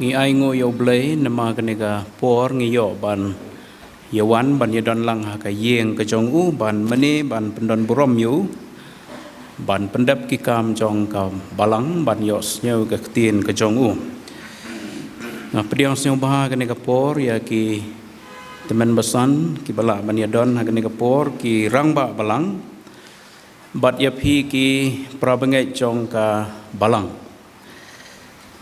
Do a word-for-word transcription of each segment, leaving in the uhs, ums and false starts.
Ngi ai nguh ïa U Blei namar kane ka por ngi ïoh ban ïa wan ban ïa don lang ha ka ïing ka jong u, ban mane ban pyndon burom ïa u, ban pyndep ki kam jong ka balang, ban ïoh sngew ka ktien ka jong u. Nga pdiang sngewbha kane ka por ïa ki tymmen basan kiba lah ban ïa don ha kane ka por, ki rangbah balang, bad ïa phi ki parabangeit jong ka balang,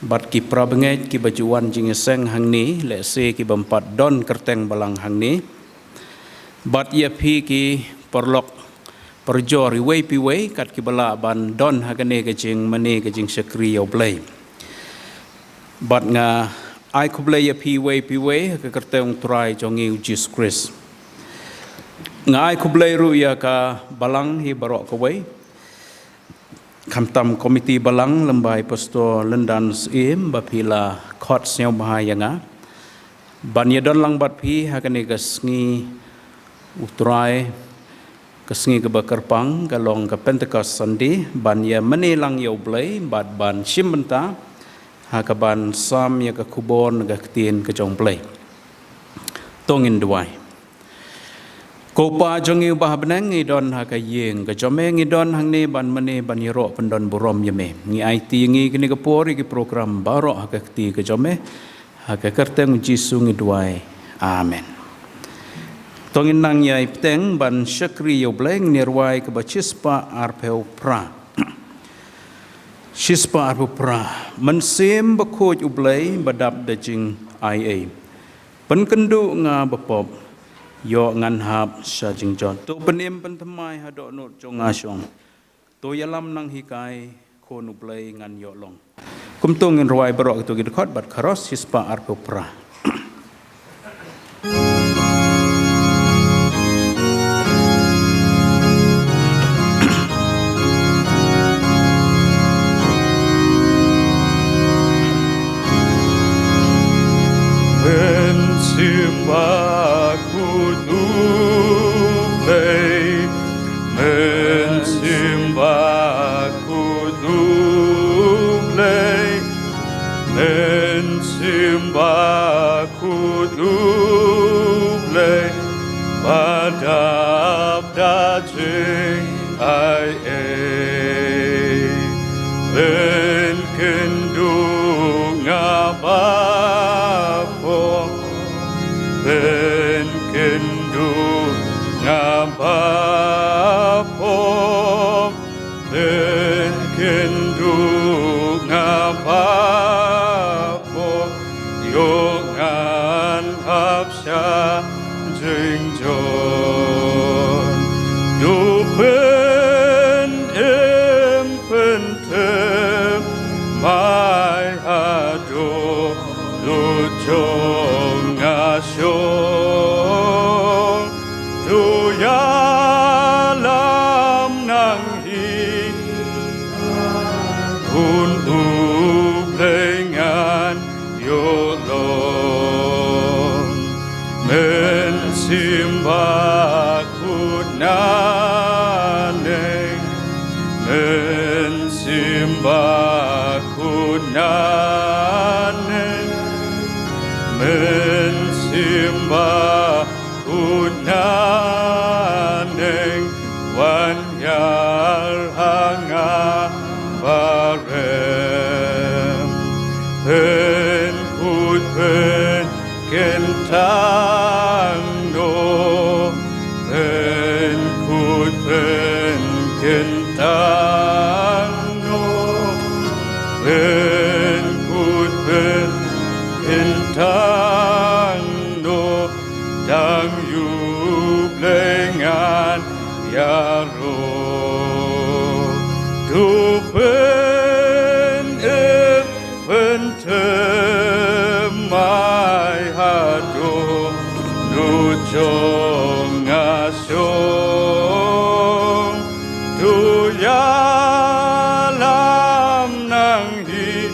bad ki parabangeit kiba ju wan jingïaseng hangne, lehse ki bym pat don kyrteng balang hangne, bad ïa phi ki paralok parajor iwei pa iwei kat kiba lah ban don ha kane ka jingmane ka jingshakri ïa U Blei. Bad nga ai khublei ïa phi iwei pa iwei ha ka kyrteng U Trai jong ngi U Jisu Khrist. Nga ai khublei ruh ïa ka balang hi baroh kawei, khamtam komiti balang lymbai Pastor Lyndan Syiem ba phi la khot sngewbha ïa nga ban ïa don lang bad phi ha kane ka sngi U Trai, ka sngi kaba kyrpang, ka long ka Pentecost Sunday, ban ïa mane lang ïa U Blei bad ban shim bynta ha kaban sam ïa ka khubor na ka ktien ka jong U Blei. To ngin duwai. Ko Pa jong ngi uba ha bneng, ngi don ha ka ïing ka jong me, ngi don hangne ban mane ban ïaroh pyndon burom ïa me. Ngi aiti ïa ngi kane ka por ïa ki program baroh ha ka kti ka jong me. Ha ka kyrteng U Jisu ngi duwai. Amen. To ngin nang ïai bteng ban shakri ïa U Blei, ngin ïa rwai kaba shispah arphew phra. Shispah arphew phra. Mynsiem Bakhuid U Blei ba dap da jingaiei, pynkynduh nga bapop, ïoh ngan hap sha jingjot. To pynim pynthymmai ha dohnud jong nga shong. To ïalam nang hikai, khun U Blei ngan ïoh long. Kumto ngin rwai baroh kito ki dkhot bad kharos, shispah arphew phra. Mynsiem Bakhuid U Blei, Mynsiem Bakhuid U Blei, Mynsiem Bakhuid U Blei, ba dap da jingaiei, pynkynduh nga bapop, pynkynduh nga bapop, pynkynduh nga bapop, ïoh ngan hap sha jingjot. To pynim pynthymmai ha dohnud jong nga shong. To ïalam nang hi, khun U Blei ngan ïoh long. Mynsiem Bakhuid naneng, Mynsiem Bakhuid naneng, Mynsiem Ba Khuid naneng, wan ïar ha nga barem. Pynkhuid pynkyntang noh, pynkhuid pynkyntang noh, pynkhuid pynkyntang noh, tang ïa U Blei ngan ïaroh. To pynim pynthymmai ha dohnud jong nga shong. To ïalam nang hi,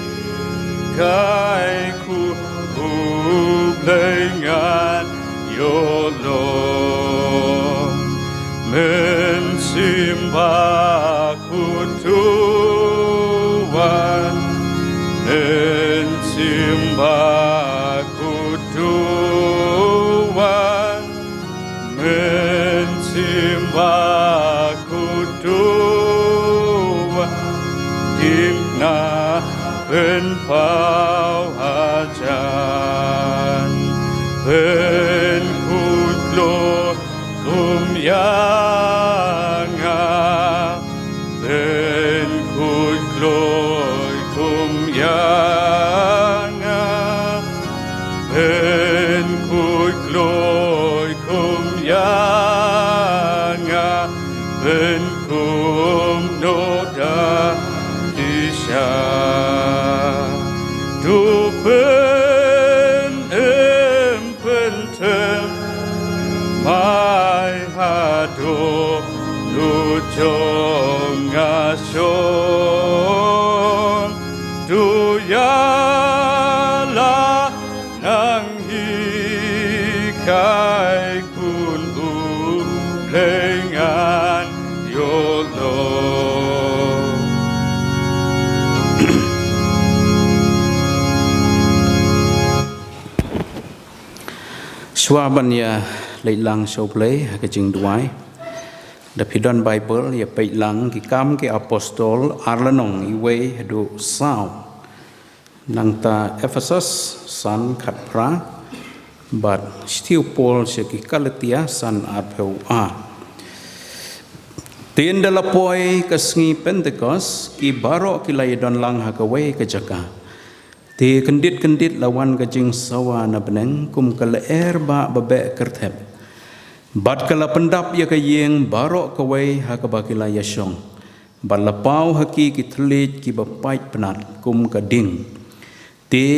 kai khun U Blei ngan ïoh long. Mynsiem Bakhuid to wan, Mynsiem Ba Mynsiem Bakhuid, to dimna pynpaw hajan, pynkhuid kloi kum ïa nga, pynkhuid kloi kum ïa nga, pynkhuid kloi kum ïa nga, pynkum noh da ki sha. To pynim pynthymmai haduh lujong nga shong. To ïalam nanghikai khun u Blei ngan ïoh long. Shuwa ban ïa leit lang sha U Blei ha ka jingduwai, da phi don Baibl, ïa peit lang Ki Kam Ki Apostol, ar lynnong, wei haduh saw. Nangta Ephesos san, khatphra, bad shithi u Paul sha ki Galatia san, arphew ar. Te ynda la poi ka sngi Pentekost, ki baroh ki la ïadon lang ha kawei ka jaka. Te kyndit kyndit la wan ka jingsawa na bneng kum ka lyer ba beh kyrthep, bad ka la pyndap ïa ka ïing baroh kawei ha kaba ki la ïashong. Bad la paw ha ki ki thylliej kiba pait pnat kum ka ding. Te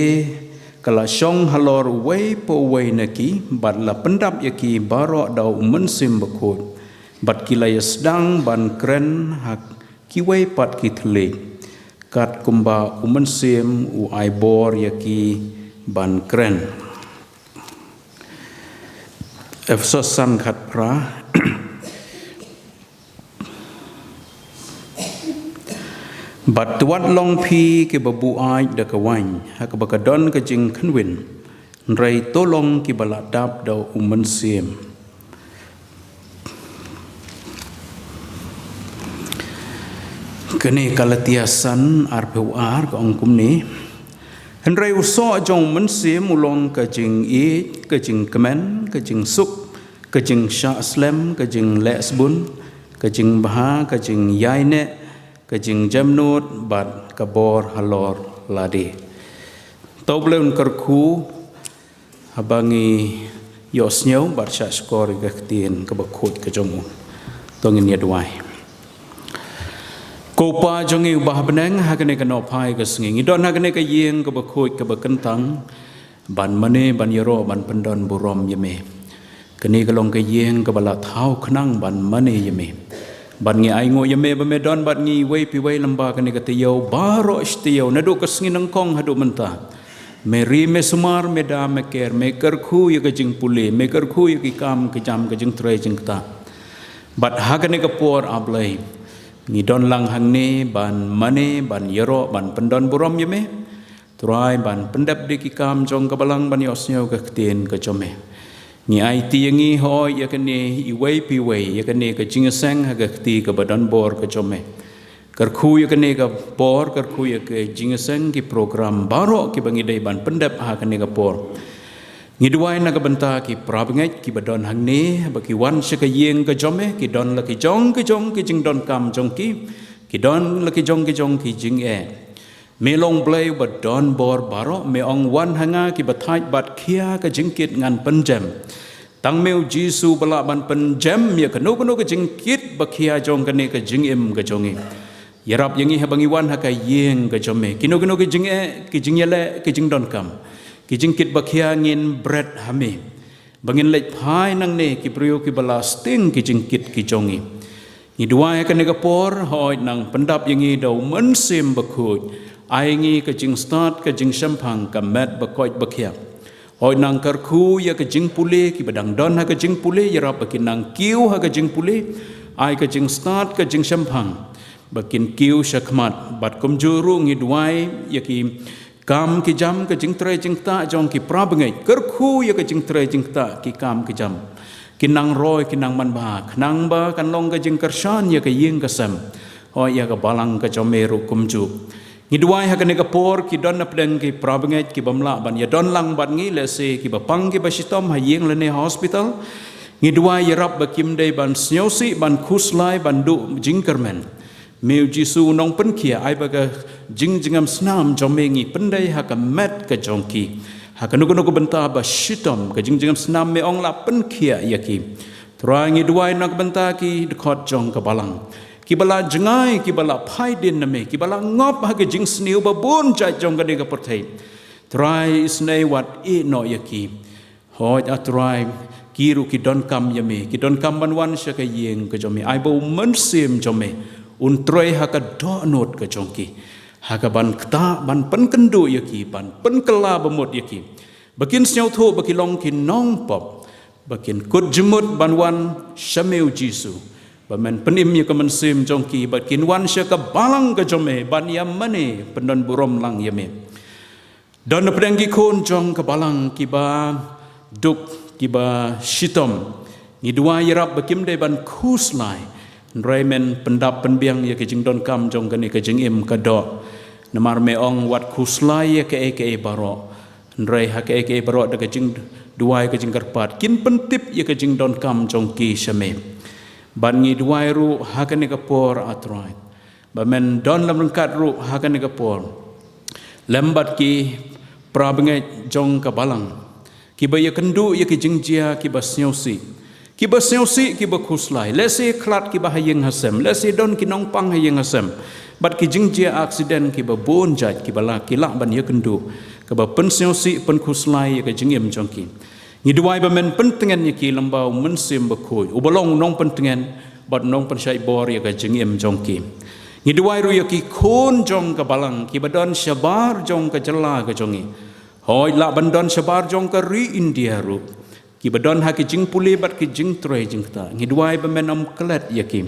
ka la shong halor uwei pa uwei na ki, bad la pyndap ïa ki baroh da U Mynsiem Bakhuid, bad ki la ïasdang ban kren ha kiwei pat ki thylliej, katkumba U Mynsiem u ai bor ïa ki ban kren. Ephesos san, khatphra. Bad wat long phi kiba buaid da ka waiñ, ha kaba ka don ka jingkhynwin, hynrei to long kiba la dap da U Mynsiem. Kane Galatia san, arphew ar, ka ong kumne: Hynrei u soh jong U Mynsiem u long ka jingïeit, ka jingkmen, ka jingsuk, ka jingshah slem, ka jingleh sbun, ka jingbha, ka jingïaineh, ka jingjemnud, bad ka bor halor lade. To U Blei un kyrkhu haba ngi ïohsngew bad shah shkor ïa ka ktien kaba khuid ka jong u. To ngin ïa duwai. Ko Pa jong ngi uba ha bneng, ha kane ka nohphai ka sngi ngi don ha kane ka ïing kaba khuid kaba kyntang, ban mane, ban ïaroh, ban pyndon burom ïa me. Kane ka long ka ïing kaba la thaw khnang ban mane ïa me. Bad ngi ainguh ïa me ba me don bad ngi iwei pa iwei lyngba kane ka taïew baroh shi taïew, naduh ka sngi nyngkong haduh mynta. Me ri, me sumar, me da, me ker, me kyrkhu ïa ka jingpule, me kyrkhu ïa ki kam ki jam, ka jingtrei jingktah. Bad ha kane ka por, A Blei, ngi don lang hangne ban mane, ban ïaroh, ban pyndon burom ïa me. Trai, ban pyndep da ki kam jong ka balang ban ïohsngew ka ktien ka jong me. Ngi aiti ïa ngi, hooid, ïa kane iwei pa iwei, ïa kane ka jingïaseng ha ka kti kaba don bor ka jong me. Kyrkhu ïa kane ka por, kyrkhu ïa ka jingïaseng, ki program baroh kiba ngi dei ban pyndep ha kane ka por. Ngi duwai na ka bynta ki para bangeit kiba don hangne, ba ki wan sha ka ïing ka jong me, ki don la ki jong ki jong ki jingdonkam jong ki, ki don la ki jong ki jong ki jingeh. Me long Blei uba don bor baroh, me ong, wan ha nga kiba thait bad khia ka jingkit, ngan pynjem. Tang me U Jisu ba lah ban pynjem ïa kano kano ka jingkit ba khia jong kane ka jingim ka jong ngi. Ïarap ïa ngi haba ngi wan ha ka ïing ka jong me. Kino kino ki jingeh, ki jingïaleh, ki jingdonkam, ki jingkit ba khia, ngin bret ha me. Ba ngin leit phai nangne ki briew kiba la sting ki jingkit ki jong ngi. Ngi duwai ha kane ka por, hooid, nang pyndap ïa ngi da U Mynsiem Bakhuid. Ai ngi ka jingstad, ka jingshemphang, ka met ba koit ba khia. Hooid, nang kyrkhu ïa ka jingpule, kiba dang don ha ka jingpule, ïarap ba kin nang kiew ha ka jingpule. Ai ka jingstad, ka jingshemphang, ba kin kiew shakhmat. Bad kumjuh ruh ngi duwai ïa ki kam ki jam, ka jingtrei jingktah jong ki para bangeit. Kyrkhu ïa ka jingtrei jingktah, ki kam ki jam, Kin nang roi, kin nang manbha, khnang ba kan long ka jingkyrshan ïa ka ïing ka sem, hooid ïa ka balang ka jong me ruh kumjuh. Ngi duwai ha kane ka por, ki don na pdeng ki para bangeit ki bym lah ban ïadon lang bad ngi, lehse ki ba pang ki ba shitom ha ïing lane hospital. Ngi duwai ïarap ba kim dei ban sngewsih, ban khuslai, ban duh jingkyrmen. Me u Jisu u nongpynkhiah, ai ba ka jingjngem snam jong me ngi pyndei ha ka met ka jong ki. Ha kano kano ka bynta ba shitom, ka jingjngem snam me ong la pynkhiah ïa ki. Trai ngi duwai na ka bynta ki dkhot jong ka balang, ki ba la jngai, ki ba la phai dien na me, ki ba la ngop ha ka jingsniew ba bun jait jong kane ka pyrthei. Trai isynei wat ïeh noh ïa ki. Hooid A Trai, ki ruh ki donkam ïa me, ki donkam ban wan sha ka ïing ka jong me. Ai ba u Mynsiem jong me un trei ha ka dohnud ka jong ki, ha ka ban ktah, ban pynkynduh ïa ki, ban pynkylla bamut ïa ki, ba kin sngewthuh ba ki long ki nongpop, ba kin kut jingmut ban wan sha me u Jisu, ba men pynim ïa ka mynsiem jong ki, ba kin wan sha ka balang ka jong me ban ïa mane pyndon burom lang ïa me. Don na pdeng ki khun jong ka balang ki ba duk, ki ba shitom, ngi duwai ïarap ba kim dei ban khuslai, hynrei men pyndap pynbiang ïa ka jingdonkam jong kane ka jingim ka doh. Namar me ong wat khuslai ïa kaei kaei baroh, hynrei ha kaei kaei baroh da ka jingduwai, ka jingkyrpad, kin pyntip ïa ka jingdonkam jong ki sha me. Bad ngi duwai ruh ha kane ka por A Trai, ba men don lem ryngkat ruh ha kane ka por lem bad ki para bangeit jong ka balang, ki ba ïakynduh ïa ki jingjia ki ba sngewsih, ki ba sngewsih, ki ba khuslai. Lehse khlad ki ba ha ïing ha sem, lehse don ki nongpang ha ïing ha sem, bad ki jingjia aksiden ki ba bun jait ki ba lah, ki lah ban ïakynduh, ka ba pynsngewsih, pynkhuslai ïa ka jingim jong ki. Ngi duwai ba men pyntngen ïa ki lyngba u Mynsiem Bakhuid, u ba long u nongpyntngen bad u nongpynshait bor ïa ka jingim jong ki. Ngi duwai ruh ïa ki khun jong ka balang ki ba don shabar jong ka jylla ka jong ngi, hooid lah ban don shabar jong ka ri India ruh, ki ba don ha ki jingpule bad ki jingtrei jingktah. Ngi duwai ba men ym klet ïa ki.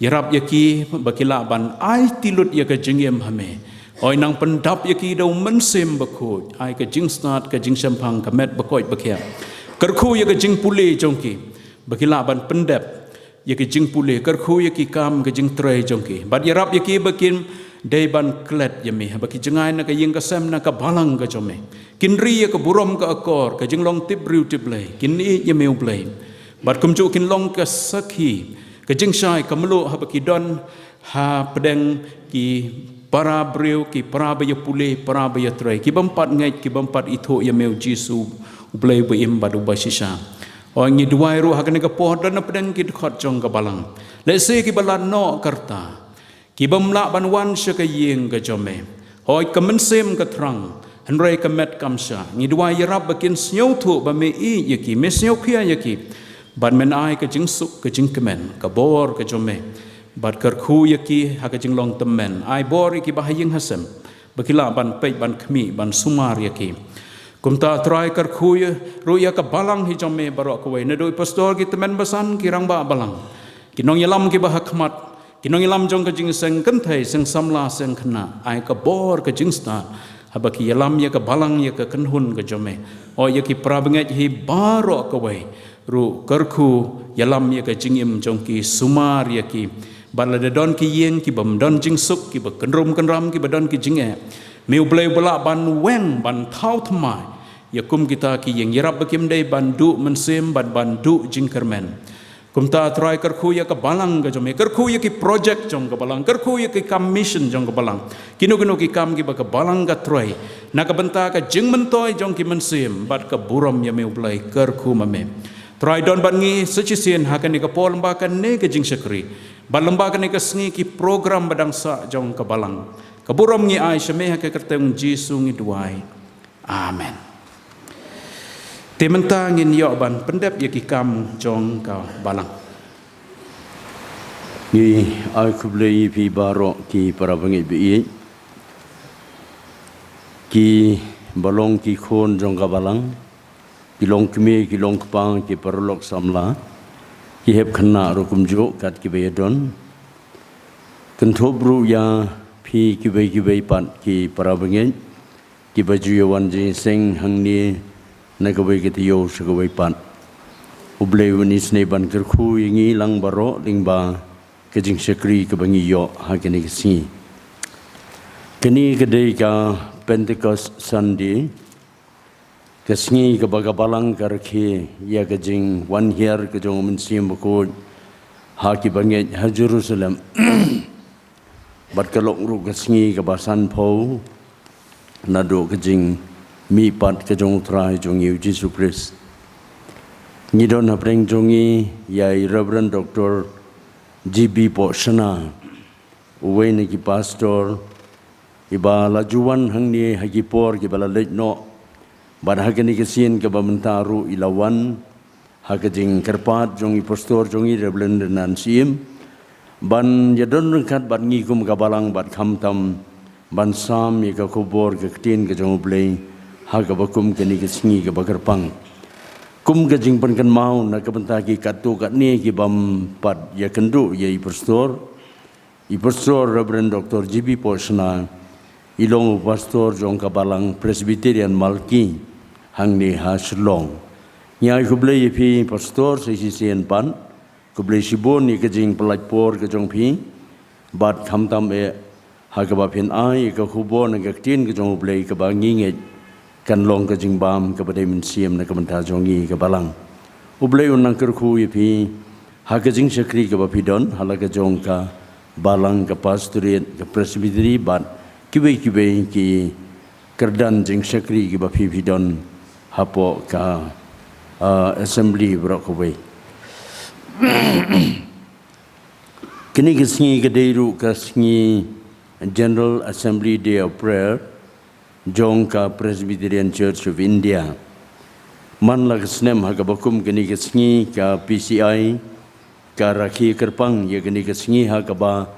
Ïarap ïa ki ba ki lah ban aiti lut ïa ka jingim ha me. Hooid nang pyndap ïa ki da u Mynsiem Bakhuid, ai ka jingstad, ka jingshemphang, ka met ba koit ba khiah. Kyrkhu ïa ka jingpule jong ki, ba ki lah ban pyndep ïa ka jingpule, kyrkhu ïa ki kam ka jingtrei jong ki. Bad ïarap ïa ki ba kim dei ban klet ïa me, ba ki jngai na ka ïing ka sem, na ka balang ka jong me. Kin ri ïa ka burom ka akor, ka jinglong tip briew tip Blei, kin ïeit ïa me u Blei. Bad kumjuh kin long ka sakhi, ka jingshai, ka mluh haba ki don ha pdeng ki para briew, ki para ba ïapule, para ba ïatrei, ki bym pat ngeit, ki bym pat ithuh ïa me u Jisu, u Blei ba im bad u ba shisha. Hooid ngi duwai ruh ha kane ka por, don na pdeng ki dkhot jong ka balang, lehse ki ba la noh ka rta, ki bym lah ban wan sha ka ïing ka jong me. Hooid ka mynsiem ka thrang, hynrei ka met kam shah. Ngi duwai ïarap ba kin sngewthuh ba me ïeit ïa ki, me sngewkhia ïa ki. Bad men ai ka jingsuk, ka jingkmen, ka bor ka jong me. Bad kyrkhu ïa ki ha ka jinglong tymmen. Ai bor ïa ki ba ha ïing ha sem, ba ki lah ban peit, ban khmih, ban sumar ïa ki. Kumta Trai kyrkhu ïa ruh ïa ka balang hi jong me baroh kawei, naduh i pastor, ki tymmen basan, ki rangbah balang, ki nongïalam ki ba ha khmat, ki nongïalam jong ka jingseng kynthei, seng samla, seng khynnah, ai ka bor ka jingstad haba ki ïalam ïa ka balang, ïa ka kynhun ka jong me. Hooid ïa ki para bangeit hi baroh kawei ruh kyrkhu, ïalam ïa ka jingim jong ki, sumar ïa ki. Bad lada don ki ïing ki bym don jingsuk, ki ba kynrum kynram, ki ba don ki jingeh, me u Blei u ba lah ban weng, ban thaw thymmai ïa kum kita ki ïing. Ïarap ba kim dei ban duh mynsiem bad ban duh jingkyrmen. Kumta Trai kyrkhu ïa ka balang ka jong me, kyrkhu ïa ki projek jong ka balang, kyrkhu ïa ki kam mission jong ka balang, kino kino ki kam ki ba ka balang ka trei na ka bynta ka jingmyntoi jong ki mynsiem bad ka burom ïa me u Blei, kyrkhu ma me. Trai don bad ngi sa shisien ha kane ka por, lyngba kane ka jingshakri, bad lyngba kane ka sngi, ki program ba dang sah jong ka balang. Ka burom ngi ai sha me, ha ka kyrteng Jisu ngi duwai. Amen. Te mynta ngin ïoh ban pyndep ïa ki kam jong ka balang. Ngi ai khublei ïa phi baroh ki para bangeit ba ïeit, ki ba long ki khun jong ka balang, ki long kmie, ki long kpa, ki paralok samla, ki hep khynnah ruh kumjuh kat ki ba ïadon. Kynthup ruh ïa phi kiwei kiwei pat ki para bangeit, ki ba ju ïa wan jingïaseng hangne na kawei ka taïew sha kawei pat. Blei un isynei ban kyrkhu ïa ngi lang baroh lyngba ka jingshakri kaba ngi ïoh ha kane ka sngi. Kane ka dei ka Pentecost Sunday, ka sngi kaba ka Balang ka rakhe ïa ka jingwan hiar ka jong u Mynsiem Bakhuid ha ki bangeit ha Jerusalem. Bad ka long ruh ka sngi kaba sanphew naduh ka jingmihpat ka jong u Trai jong ngi u Jisu Khrist. Ngi don hapdeng jong ngi ïa i Reverend Doctor G B Pohshna, uwei na ki pastor iba la ju wan hangne ha ki por kiba la leit noh. Bad ha kane ka sien kaba mynta ruh i la wan ha ka jingkyrpad jong i pastor jong i Reverend Renan Syiem ban ïadon ryngkat bad ngi kum ka Balang bad khamtam ban sam ïa ka khubor ka ktien ka jong u Blei ha kaba kum kane ka sngi kaba kyrpang. Kum ka jingpynkynmaw na ka bynta ki katto katne ki bym pat ïakynduh ïa i pastor, i pastor Reverend Doctor G B Pohshna i long u pastor jong ka Balang Presbyterian Malki hangne ha Shillong. Ngi ai khublei ïa phi pastor sa shisien pat, khublei shibun ïa ka jingpynlait por ka jong phi. Bad khamtam eh ha kaba phin ai ïa ka khubor na ka ktien ka jong u Blei kaba ngi ngeit kan long ka jingbam kaba dei mynsiem na ka bynta jong ngi ka Balang. U Blei un nang kyrkhu ïa phi ha ka jingshakri kaba phi don ha la ka jong ka Balang, ka Pastorate, ka Presbytery bad kiwei kiwei ki kyrdan jingshakri kiba phi phi don hapoh ka, ah, assembly baroh kawei. Kane ka sngi ka dei ruh ka sngi General Assembly Day of Prayer jong ka Presbyterian Church of India. Man la ka snem ha kaba kum kane ka sngi ka P C I ka rakhe kyrpang ïa kane ka sngi ha kaba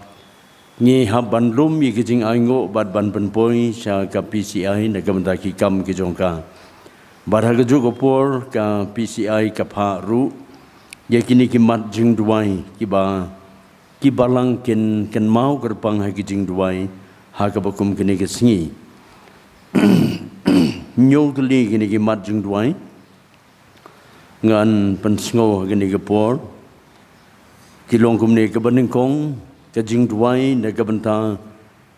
ngi hap ban lum ïa ka jingainguh bad ban pynpoi sha ka P C I na ka bynta ki kam ki jong ka. Bad ha kajuh ka por ka P C I ka phah ruh ïa kine ki mat jingduwai kiba ki Balang kin kynmaw kyrpang ha ki jingduwai ha kaba kum kine ki sngi. Hynñiew tylli kine ki mat jingduwai ngan pynsngew ha kine ki por. Ki long kumne: kaba nyngkong, ka jingduwai na ka bynta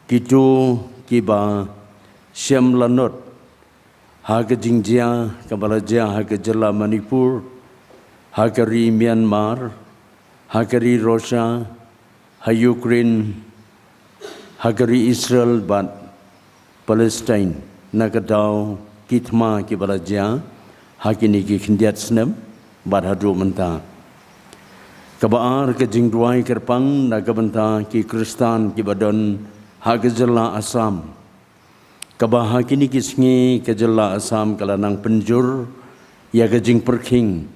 kito kiba shem lanot ha ka jingjia kaba la jia ha ka jylla Manipur, ha ka ri Myanmar, ha ka ri Russia, ha Ukraine, ha ka ri Israel bad Palestine na ka daw ki thma kiba la jia ha kine ki khyndiat snem bad haduh mynta. Kaba ar, ka jingduwai kyrpang na ka bynta ki Khristan kiba don ha ka jylla Assam, kaba ha kine ki sngi ka jylla Assam ka la nang pynjur ïa ka jingpyrkhing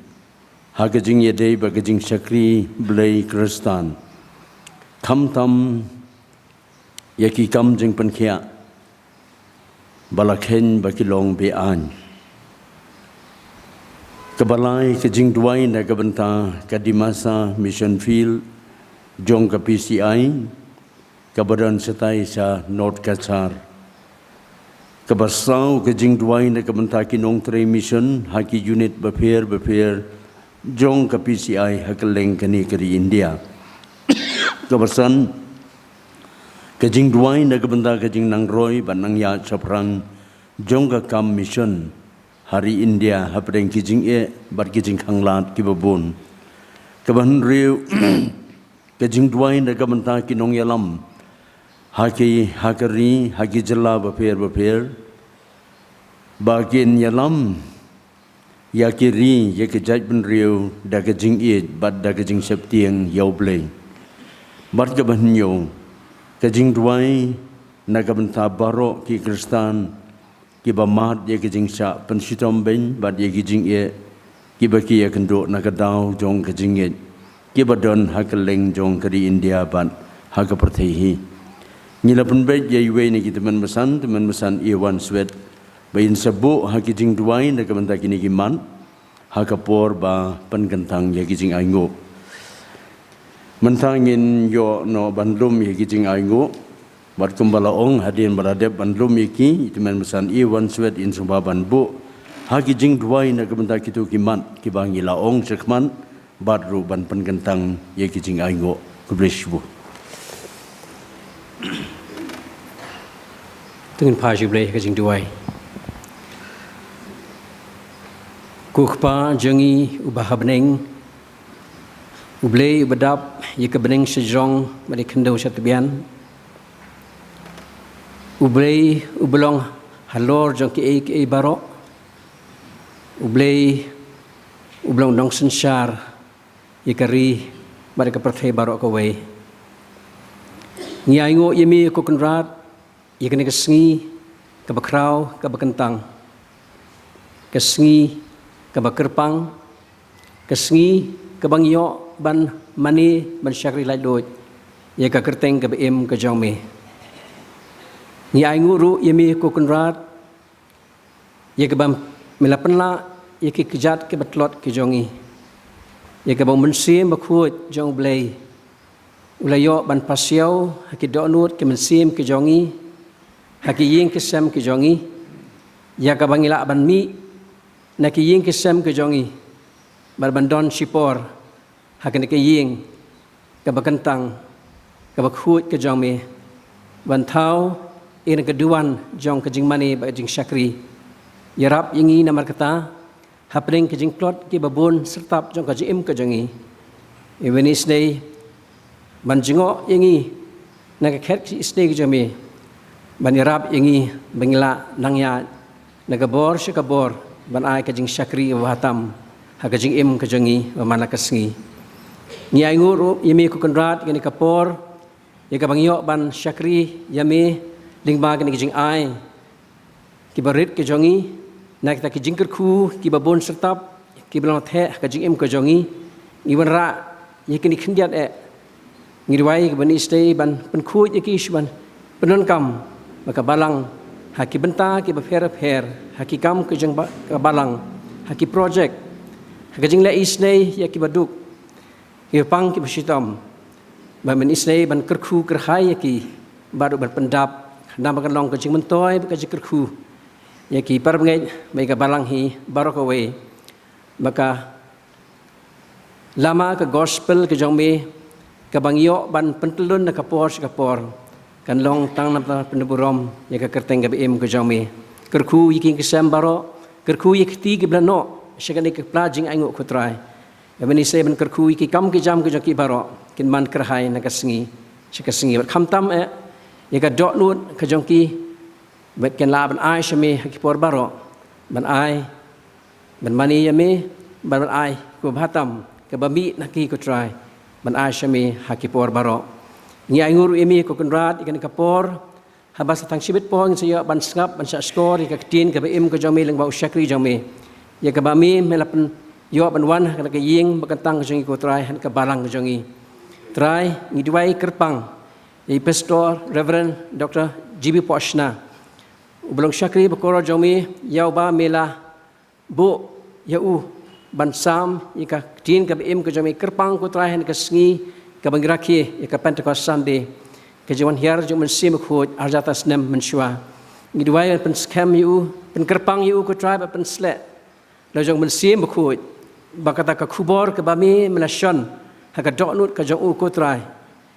ha ka jingïadei bad ka jingshakri Blei Khristan, khamtam ïa ki kam jingpynkhiah ba la kheiñ ba ki long be-aiñ. Kaba lai, ka jingduwai na ka bynta ka Dimasa Mission Field jong ka P C I kaba don shatai sha North Cachar. Kaba saw, ka jingduwai na ka bynta ki nongtrei mission ha ki unit bapher bapher jong ka P C I ha kylleng kane ka ri India. Kaba san, ka jingduwai na ka bynta ka jingnangroi bad nangïaid shaphrang jong ka kam mission ha ri India hapdeng ki jingeh bad ki jingkhanglad kiba bun. Kaba hynriew, ka jingduwai na ka bynta ki nongïalam ha ki, ha ka ri, ha ki jylla bapher bapher, ba kin ïalam ïa ki ri, ïa ki jaitbynriew da ka jingïeit bad da ka jingsheptieng ïa U Blei. Bad kaba hynñiew, ka jingduwai na ka bynta baroh ki Khristan kiba mad ïa ki jingshah pynshitom beiñ bad ïa ki jingeh kiba ki ïakynduh na ka daw jong ka jingngeit kiba don ha kylleng jong ka ri India bad ha ka pyrthei hi. Ngi la pynbeit ïa iwei na ki tymmen basan, tymmen basan Ewan Swet, ba in sa buh ha ki jingduwai na ka bynta kine ki mat ha ka por ba pynkyntang ïa ki jingainguh. Mynta ngin ïoh noh ban lum ïa ki jingainguh. Bad kumba la ong, hadien ba la dep ban lum ïa ki, i tymmen basan Ewan Swet in sngewbha ban buh Ha ki jingduwai na ka bynta kito ki mat kiba ngi la ong shakhmat, bad ruh ban pynkyntang ïa ki jingainguh. Khublei shibun. To ngin phai sha U Blei ha ka jingduwai. Ko Kpa jong ngi uba ha bneng, U Blei uba dap ïa ka bneng shajrong bad ïa ka khyndew shatbian, U Blei uba long halor jong kiei kiei baroh, U Blei uba long nongsynshar ïa ka ri bad ïa ka pyrthei baroh kawei. Ngi ainguh ïa me ko Kynrad ïa kane ka sngi kaba khraw kaba kyntang, ka sngi kaba kyrpang, ka sngi kaba ngi ïoh ban mane ban shakri laitluid ïa ka kyrteng kaba im ka jong me. Ngi ainguh ruh ïa me ko Kynrad ïa kaba me la pynlah ïa ki kjat kiba tlot ki jong ngi, ïa kaba u Mynsiem Bakhuid jong U Blei u la ïoh ban pasiaw ha ki dohnud ki mynsiem ki jong ngi, ha ki ïing ki sem ki jong ngi, ïa kaba ngi lah ban mih na ki ïing ki sem ki jong ngi bad ban don shipor ha kane ka ïing kaba kyntang kaba khuid ka jong me, ban thaw ïa ka duwan jong ka jingmane bad ka jingshakri. Ïarap ïa ngi namar kata hapdeng ki jingtlot kiba bun syrtap jong ka jingim ka jong ngi. Ïa wen isynei ban jngoh ïa ngi na ka khet isynei ka jong me, ban ïarap ïa ngi ba ngin lah nang ïaid na ka bor sha ka bor ban ai ka jingshakri ba ha tam ha ka jingim ka jong ngi ba man la ka sngi. Ngi ainguh ruh ïa me ko Kynrad ïa kane ka por ïa kaba ngi ïoh ban shakri ïa me lyngba kine ki jingai kiba rit ki jong ngi, na kita ki jingkyrkhu kiba bun syrtap kiba long theh ha ka jingim ka jong ngi. Ngi wanrah ïa kine khyndiat eh, ngi duwai kaba ngi stay ban pynkhuid ïa ki sha ban pyndonkam bad ka balang ha ki bynta kiba pher pher, ha ki kam ka jong ba-, ka balang, ha ki projek, ha ka jingleh isynei ïa kiba duk, kiba pang kiba shitom, ba men isynei ban kyrkhu kyrhai ïa ki bad ruh ban pyndap namar ka long ka jingmyntoi bad ka jingkyrkhu ïa ki parabangeit bad ïa ka balang hi baroh kawei. Ba ka lama ka gospel ka jong me kaba ngi ïoh ban pyntyllun na ka por sha ka por kan long tang namar pynburom ïa ka kyrteng kaba im ka jong me. Kyrkhu ïa ki ïing ki sem baroh, kyrkhu ïa ki kti kiba la noh sha kane ka pla jingainguh ko Trai. Ïa men isynei ban kyrkhu ïa ki kam ki jam ki jong ki baroh kin man kyrhai na ka sngi sha ka sngi. Bad khamtam eh ïa ka dohnud ka jong ki bad kin lah ban ai sha me ha ki por baroh, ban ai ban mane ïa me, ban, ban ai kaba bha tam kaba mih na ki ko Trai, ban ai sha me ha ki por baroh. Ngi ainguh ruh ïa me ko Kynrad ïa kane ka por, haba sa tang shibit por ngin sa ïoh ban sngap ban shahshkor ïa ka ktien kaba im ka jong me lyngba u shakri jong me, ïa kaba me me la pynïoh ban wan ha kane ka ïing ba kyntang ka jong ngi ko Trai, ha kane ka balang ka jong ngi. Trai, ngi duwai kyrpang ïa i Pastor Reverend Doctor G B Pohshna, uba long shakri ba kordor jong me, ïa uba me la buh ïa u ban sam ïa ka ktien kaba im ka jong me. Kyrpang ko Trai ha kane ka sngi kaba ngi rakhe ïa ka Pentecost Sunday, ka jingwan hiar jong u Mynsiem Bakhuid arhajar snem mynshuwa. Ngi duwai ban pynskhem ïa u, pynkyrpang ïa u ko Trai, ba pynsleh la jong u Mynsiem Bakhuid, ba kata ka khubor kaba me me la shon ha ka dohnud ka jong u ko Trai,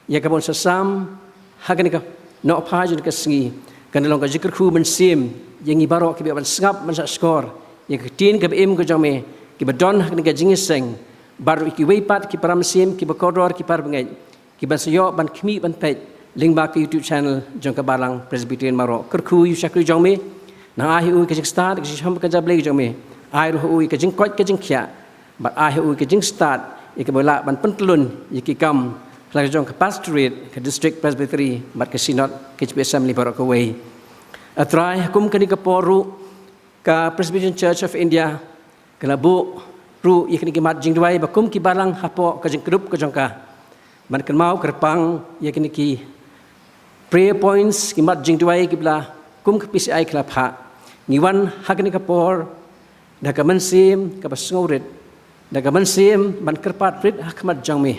ïa kaba un sa sam ha kane ka nohphai jong ka sngi, kan long ka jingkyrkhu mynsiem ïa ngi baroh kiba ïoh ban sngap ban shahshkor ïa ka ktien kaba im ka jong me, kiba don ha kane ka jingïaseng bad ruh ïa kiwei pat ki para mynsiem kiba kordor, ki parabangeit kiban sa ïoh ban khmih ban peit lyngba ka YouTube channel jong ka Balang Presbyterian Maro. Kyrkhu ïa u shakri jong me, nang ai ha u ïa ka jingstad, ka jingshah ka jablei jong me, ai ruh ha u ïa ka jingkoit ka jingkhiah, bad ai ha u ïa ka jingstad ïa kaba lah ban pyntyllun ïa ki kam ha la ka jong ka pastorate, ka district presbytery bad ka synod, ka H P Assembly baroh kawei. A Trai, ha kum kane ka por ruh ka Presbyterian Church of India ka la buh ruh ïa kine ki mat jingduwai ba kum ki balang hapoh ka jingkdup ka jong ka, ban kynmaw kyrpang ïa kine ki prayer points, ki mat jingduwai kiba la kum ka P C I ka la phah. Ngi wan ha kane ka por da ka mynsiem kaba sngewrit, da ka mynsiem ban kyrpad rit ha khmat jong me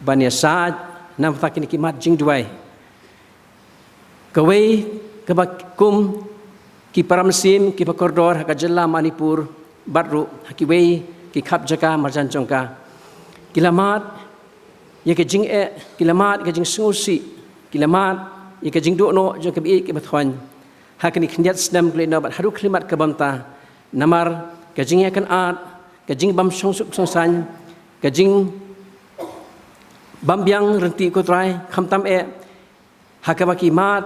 ban ïasaid namar kine ki mat jingduwai. Kawei kaba kum Ki para mynsiem kiba kordor ha ka jylla Manipur bad ruh ha kiwei ki khap jaka marjan jong ka, ki la mad ïa ka jingeh, ki la mad ïa ka jingsngewsih, ki la mad ïa ka jingduh noh jong kiba ïeit kiba thoiñ ha kine ki khyndiat snem kaba la ïeh noh bad haduh khyllipmat ka bynta, namar ka jingïakynad, ka jingbym shongsuk shongsaiñ, ka jingbym biang ryntih, ko Trai, khamtam eh ha kaba ki mad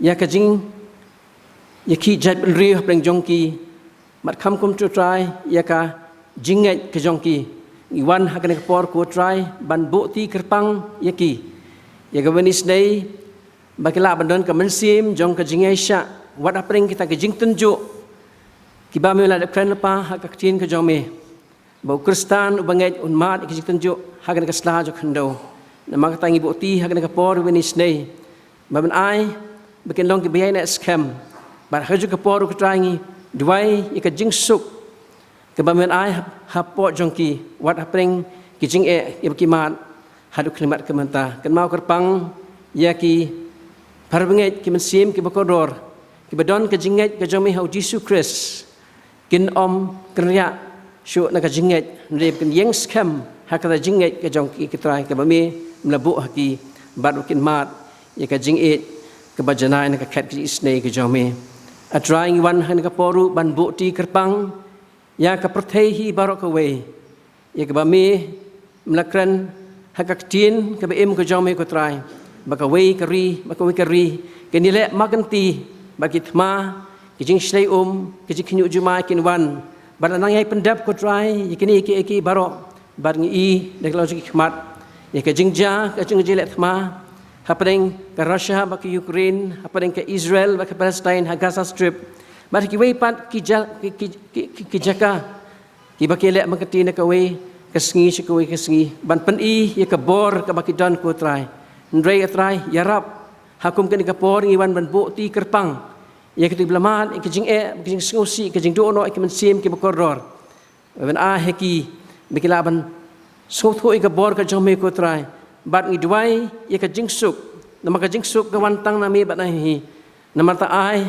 ïa ka jingïakhih jaitbynriew hapdeng jong ki, bad kham kumjuh, Trai, ïa ka jingngeit ka jong ki. Ngi wan ha kane ka por, ko Trai, ban buhti kyrpang ïa ki, ïa kaba ym isynei ba ki lah ban don ka mynsiem jong ka jingïaishah wat hapdeng kita ki jingtynjuh kiba me la dep kren lypa ha ka Ktien ka jong me, ba u Khristan uba ngeit un mad ïa ka jingtynjuh ha kane ka sla jong ka khyndew. Namar kata ngi buhti ha kane ka por, kaba ym isynei, ba men ai ba kin long kiba ïaineh skhem. Bad ha kajuh ka por, ko Trai, ngi duwai ïa ka jingsuk kaba men ai ha, hapoh jong ki wat hapdeng ki jingeh kiba ki mad haduh khyllipmat ka bynta. Kynmaw kyrpang ïa ki para bangeit, ki mynsiem kiba kordor, kiba don ka jingngeit ka jong me ha u Jisu Khrist. Kin ym kynriah shuh na ka jingngeit, hynrei ba kin ïeng skhem ha kata ka jingngeit ka jong ki, ko Trai, kaba me, me la buh ha ki, bad ba kin mad ïa ka jingïeit kaba janai na ka khet ka jingisynei ka jong me. A Trai, ngi wan ha kane ka por ruh ban buhti kyrpang ïa ka pyrthei hi baroh kawei, ïa kaba me, me la kren ha ka Ktien kaba im ka jong me, ko Trai, ba kawei ka ri bad kawei ka ri kin ïaleh markynti, bad ki thma, ki jingshlei um, ki jingkhynñiuh jumai kin wan. Bad la nang ïai pyndep, ko Trai, ïa kine kiei kiei baroh, bad ngi i da ka long jong ki khmat ïa ka jingjia, ka jingjia leh thma hapdeng ka Russia bad ka Ukraine, hapdeng ka Israel bad ka Palestine ha Gaza Strip, bad ha kiwei pat ki ja-, ki, ki, ki, ki, ki jaka kiba ki leh markynti na kawei ka sngi sha kawei ka sngi, ban pyni ïa ka bor kaba ki don, ko Trai. Hynrei, a Trai, ïarap, ha kum kane ka por ngi wan ban buhti kyrpang ïa kito kiba la mad ïa ka jingeh, ka jingsngewsih, ka jingduh noh ïa ki mynsiem kiba kordor, ba men ai ha ki ba ki lah ban sngewthuh ïa ka bor ka jong me, ko Trai. Bad ngi duwai ïa ka jingsuk, namar ka jingsuk ka wan tang na me bad na hi. Namar kata ai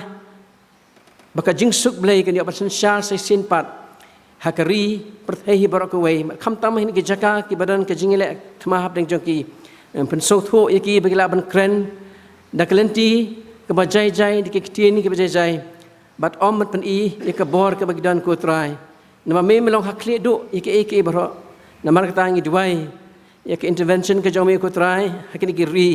ba ka jingsuk Blei kan ïoh ban synshar sa shisien pat ha ka ri, pyrthei hi baroh kawei, khamtam ha kine ki jaka kiba don ka jingïaleh thma hapdeng jong ki. Em, pynsngewthuh ïa ki ba ki lah ban kren da ka lynti kaba jai jai, da ki ktien kiba jai jai, bad ym ban pyni ïa ka bor kaba ki don, ko Trai. Namar me, me long ha khlieh duh ïa kiei kiei baroh. Namar kata ngi duwai ïa ka intervention ka jong me, ko Trai, ha kine ki ri,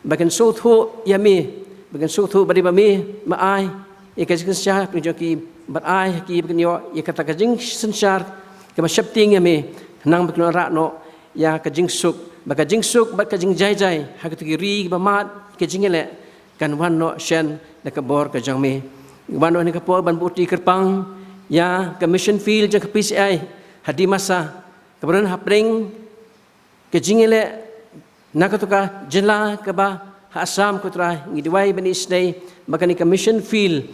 ba kin sngewthuh ïa me, ba kin sngewthuh ba dei ba me, me ai ïa ka jingsynshar hapdeng jong ki, bad ai ha ki ba kin ïoh ïa kata ka jingsynshar kaba sheptieng ïa me, khnang ba kin wanrah noh ïa ka jingsuk, ba ka jingsuk bad ka jingjai jai ha kito ki ri kiba mad ïa ka jingïaleh kan wan noh shen da ka bor ka jong me. Wan noh ha kane ka por ban buhti kyrpang ïa ka mission field jong ka P C I ha Dimasa, kaba don hapdeng ka jingïaleh na kato ka jylla kaba ha Assam, ko Trai. Ngi duwai, kaba ym isynei, ba kane ka mission field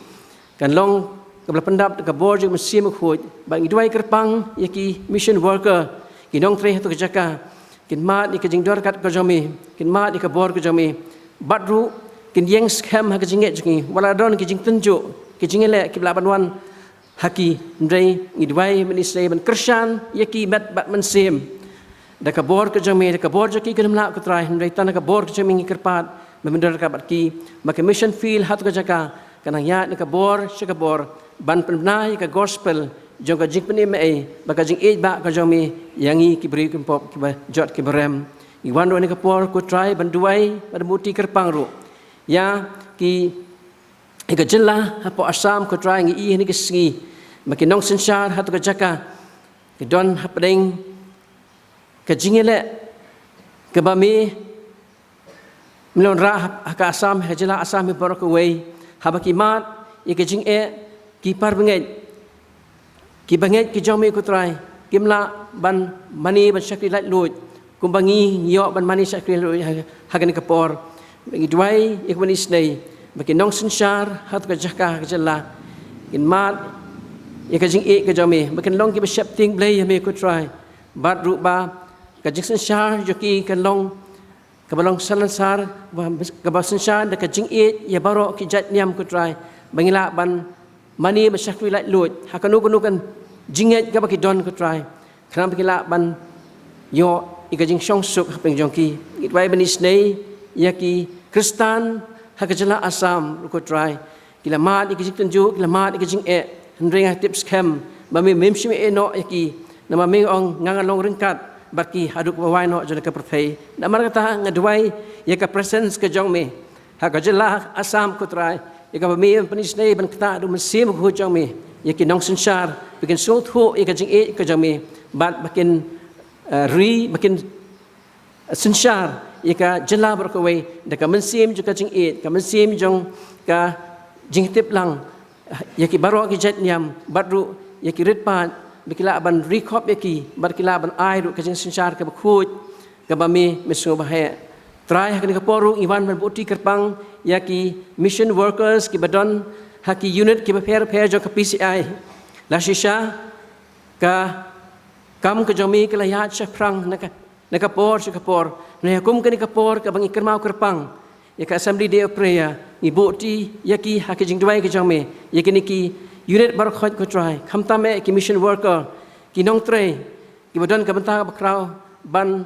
kan long kaba la pyndap da ka bor jong u Mynsiem Bakhuid. Bad ngi duwai kyrpang ïa ki mission worker, ki nongtrei ha kato ka jaka, kin mad ïa ka jingdor kat ka jong me, kin mad ïa ka bor ka jong me, bad ruh kin ïeng skhem ha ka jingngeit jong ki, wat la don ki jingtynjuh, ki jingïaleh kiba lah ban wan ha ki. Hynrei ngi duwai, kaba ym isynei, ban kyrshan ïa ki met bad mynsiem da ka bor ka jong me, da ka bor jong ki kan ym lah, ko Trai, hynrei tang da ka bor ka jong me ngi kyrpad ba men don ryngkat bad ki, ba ka mission field ha kato ka jaka kan nang ïaid na ka bor sha ka bor ban pynbna ïa ka gospel jong ka jingpynim ei bad ka jingïeit bah ka jong me ïa ngi ki briew ki pop kiba jot kiba rem. Ngi wan ruh ha kane ka por, ko Trai, ban duwai bad buhti kyrpang ruh ïa ki, ïa ka jylla hapoh Assam, ko Trai. Ngi i ha kine ki sngi ba ki nongsynshar ha kato ka jaka ki don hapdeng ka jingïaleh kaba me, me la wanrah ha ka Assam, ha ka jylla Assam hi baroh kawei, haba ki mad ïa ka jingeh, ki para bangeit, ki bangeit ki jong me, ko Trai, kim lah ban mane ban shakri laitluid kumba ngi ngi ïoh ban mane shakri laitluid ha, ha kane ka por. Ngi duwai ïa, kaba ym isynei, ba ki nongsynshar ha kato ka jaka, ha ka jylla, kin mad ïa ka jingïeit ka jong me, ba kin long kiba sheptieng Blei ïa me, ko Trai. Bad ruh ba ka jingsynshar jong ki kan long kaba long salonsar, kaba, kaba synshar da ka jingïeit ïa baroh ki jait niam, ko Trai. ba ngi lah ban mane bad shakri laitluid ha kano kano ka jingngeit kaba ki don, ko Trai, khnang ba ki lah ban ïoh ïa ka jingshongsuk hapdeng jong ki. Ngi duwai ban isynei ïa ki Khristan ha ka jylla Assam ruh, ko Trai. Ki la mad ïa ka jingtynjuh, ki la mad ïa ka jingeh, hynrei nga tip skhem ba me mem shym ïehnoh ïa ki, namar me ong, nga ngan long ryngkat bad ki haduh kaba wai noh jong ka pyrthei. Namar kata nga duwai ïa ka presence ka jong me ha ka jylla Assam, ko Trai, ïa kaba me pynïasyrdoh ban ktah da u Mynsiem Bakhuid jong me ïa ki nongsynshar, ba kin sngewthuh ïa ka jingïeit ka jong me bad ba kin, eh, ri, ba kin synshar ïa ka jylla baroh kawei da ka mynsiem jong ka jingïeit, ka mynsiem jong ka jingtip lang ïa ki baroh ki jait niam, bad ruh ïa ki rit paid, ba ki lah ban ri khop ïa ki, bad ki lah ban ai ruh ka jingsynshar kaba khuid, kaba me, me sngewbha. Trai, ha kane ka por ruh ngi wan ban buhti kyrpang ïa ki mission workers kiba don ha ki unit kiba pher pher jong ka P C I. La shisha ka kam ka jong me ka la ïaid shaphrang na ka, na ka por sha ka por. Hynrei ha kum kane ka por kaba ngi kynmaw kyrpang ïa ka Assembly Day of Prayer, ngi buhti ïa ki ha ka jingduwai ka jong me, ïa kine ki unit baroh khoit, ko Trai, khamtam eh ki mission worker, ki nongtrei kiba don ka bynta kaba khraw ban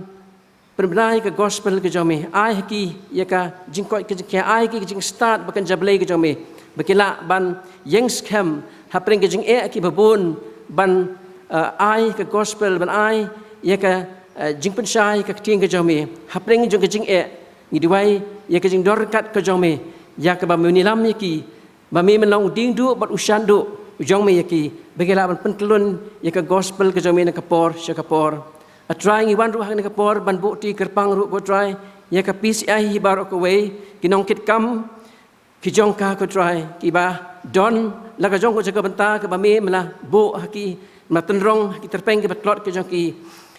pynbna ïa ka gospel ka jong me. Ai ha ki ïa ka jingkoit ka jingkhiah, ai ha ki ka jingstad ba kynja Blei ka jong me, ba ki lah ban ïeng skhem hapdeng ka jingeh kiba bun, ban, eh, ai ka gospel, ban ai ïa ka, eh, jingpynshai ka ktien ka jong me hapdeng jong ka jingeh. Ngi duwai ïa ka jingdon ryngkat ka jong me, ïa kaba men ïalam ïa ki, ba me men long u diengduh bad u shanduh u jong me ïa ki, ba ki lah ban pyntyllun ïa ka gospel ka jong me na ka por sha ka por. A Trai, ngi wan ruh ha kane ka por ban buhti kyrpang ruh, ko Trai, ïa ka P C I hi baroh kawei, ki nongkitkam ki jong ka, ko Trai, kiba don la ka jong ka jaka bynta kaba me men la buh ha ki, men la tynrong ha ki tyrpeng kiba tlot ka jong ki.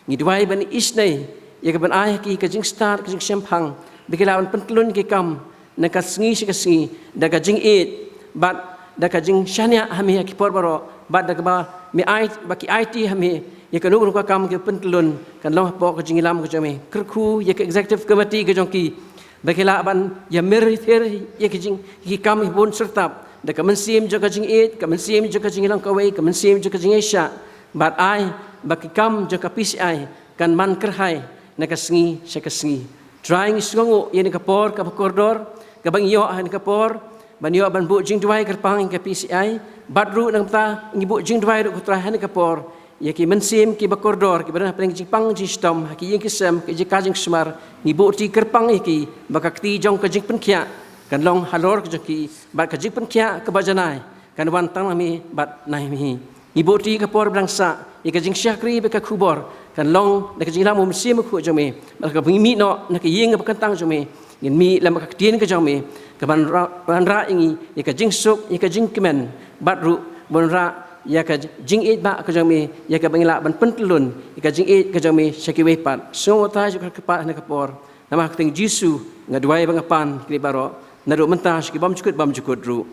Ngi duwai ban isynei ïa ka ban ai ha ki ka jingstad, ka jingshemphang, ba ki lah ban pyntyllun ïa ki kam na ka sngi sha ka sngi da ka jingïeit bad da ka jingshaniah ha me ha ki por baroh, bad da kaba me ai, ba ki aiti ha me ïa kano kano ka kam ki pyntyllun, kan long hapoh ka jingïalam ka jong me. Kyrkhu ïa ka executive committee ka jong ki, ba ki lah ban ïamir thir ïa ki jing, ïa ki kam ïa bun syrtap da ka mynsiem jong ka jingïeit, ka mynsiem jong ka jingïalong kawei, ka mynsiem jong ka jingïaishah, bad ai ba ki kam jong ka P C I kan man kyrhai na ka sngi sha ka sngi. Trai, ngi sngewnguh ïa kane ka por kaba kordor kaba ngi ïoh ha kane ka por ban ïoh ban buh jingduwai kyrpang ïa ka P C I, bad ruh nangta ngi buh jingduwai ruh, ko Trai, ha kane ka por ïa ki mynsiem kiba kordor kiba don hapdeng jingpang jingshitom ha ki ïing ki sem, ki jaka jingsumar. Ngi buhti kyrpang ïa ki ba ka kti jong ka jingpynkhiah kan long halor ka jong ki, bad ka jingpynkhiah kaba janai kan wan tang na me bad na me hi. Ngi buhti ka por ba dang sah ïa ka jingshakri bad ka khubor kan long da ka jingïalam u Mynsiem Bakhuid jong me, bad kaba ngi mih noh na ka ïing kaba kyntang jong me, ngin mih lem bad ka ktien ka jong me kaban ra-, wanrah ïa ngi ïa ka jingsuk, ïa ka jingkmen, bad ruh ban wanrah ïa ka jingïeit bah ka jong me, ïa kaba ngi lah ban pyntyllun ïa ka jingïeit ka jong me sha kiwei pat. Sngewthuh ïa ka kyrpad ha kane ka por. Namar ka kyrteng Jisu nga duwai bad nga pan kine baroh, naduh mynta sha ki bymjukut bymjukut ruh.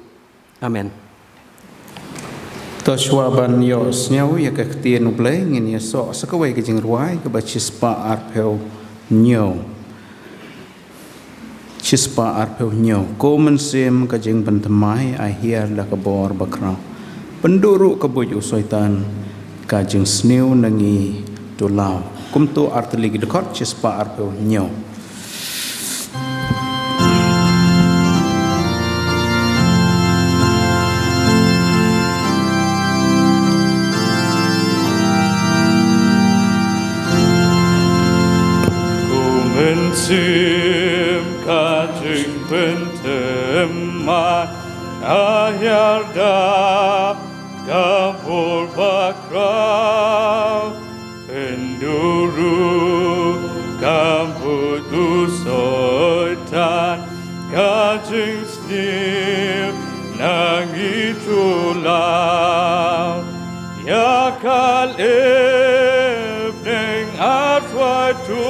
Amen. To shuwa ban ïohsngew ïa ka ktien U Blei, ngin ïasoh sa kawei ka jingrwai kaba shispah arphew hynñiew. Shispah arphew hynñiew. Ko Mynsiem ka jingpynthymmai, ai hiar da ka bor bakhraw. Pynduh ruh ka buit u Soitan, ka jingsniew na ngi to law. Kumto artylli ki dkhot, shispah arphew hynñiew. Ko Mynsiem ka jingpynthymmai, ai hiar da ka bor bakhraw. Pynduh ruh ka buit u Soitan, ka jingsniew na ngi to law. Ïa ka leh bneng, A Trai, to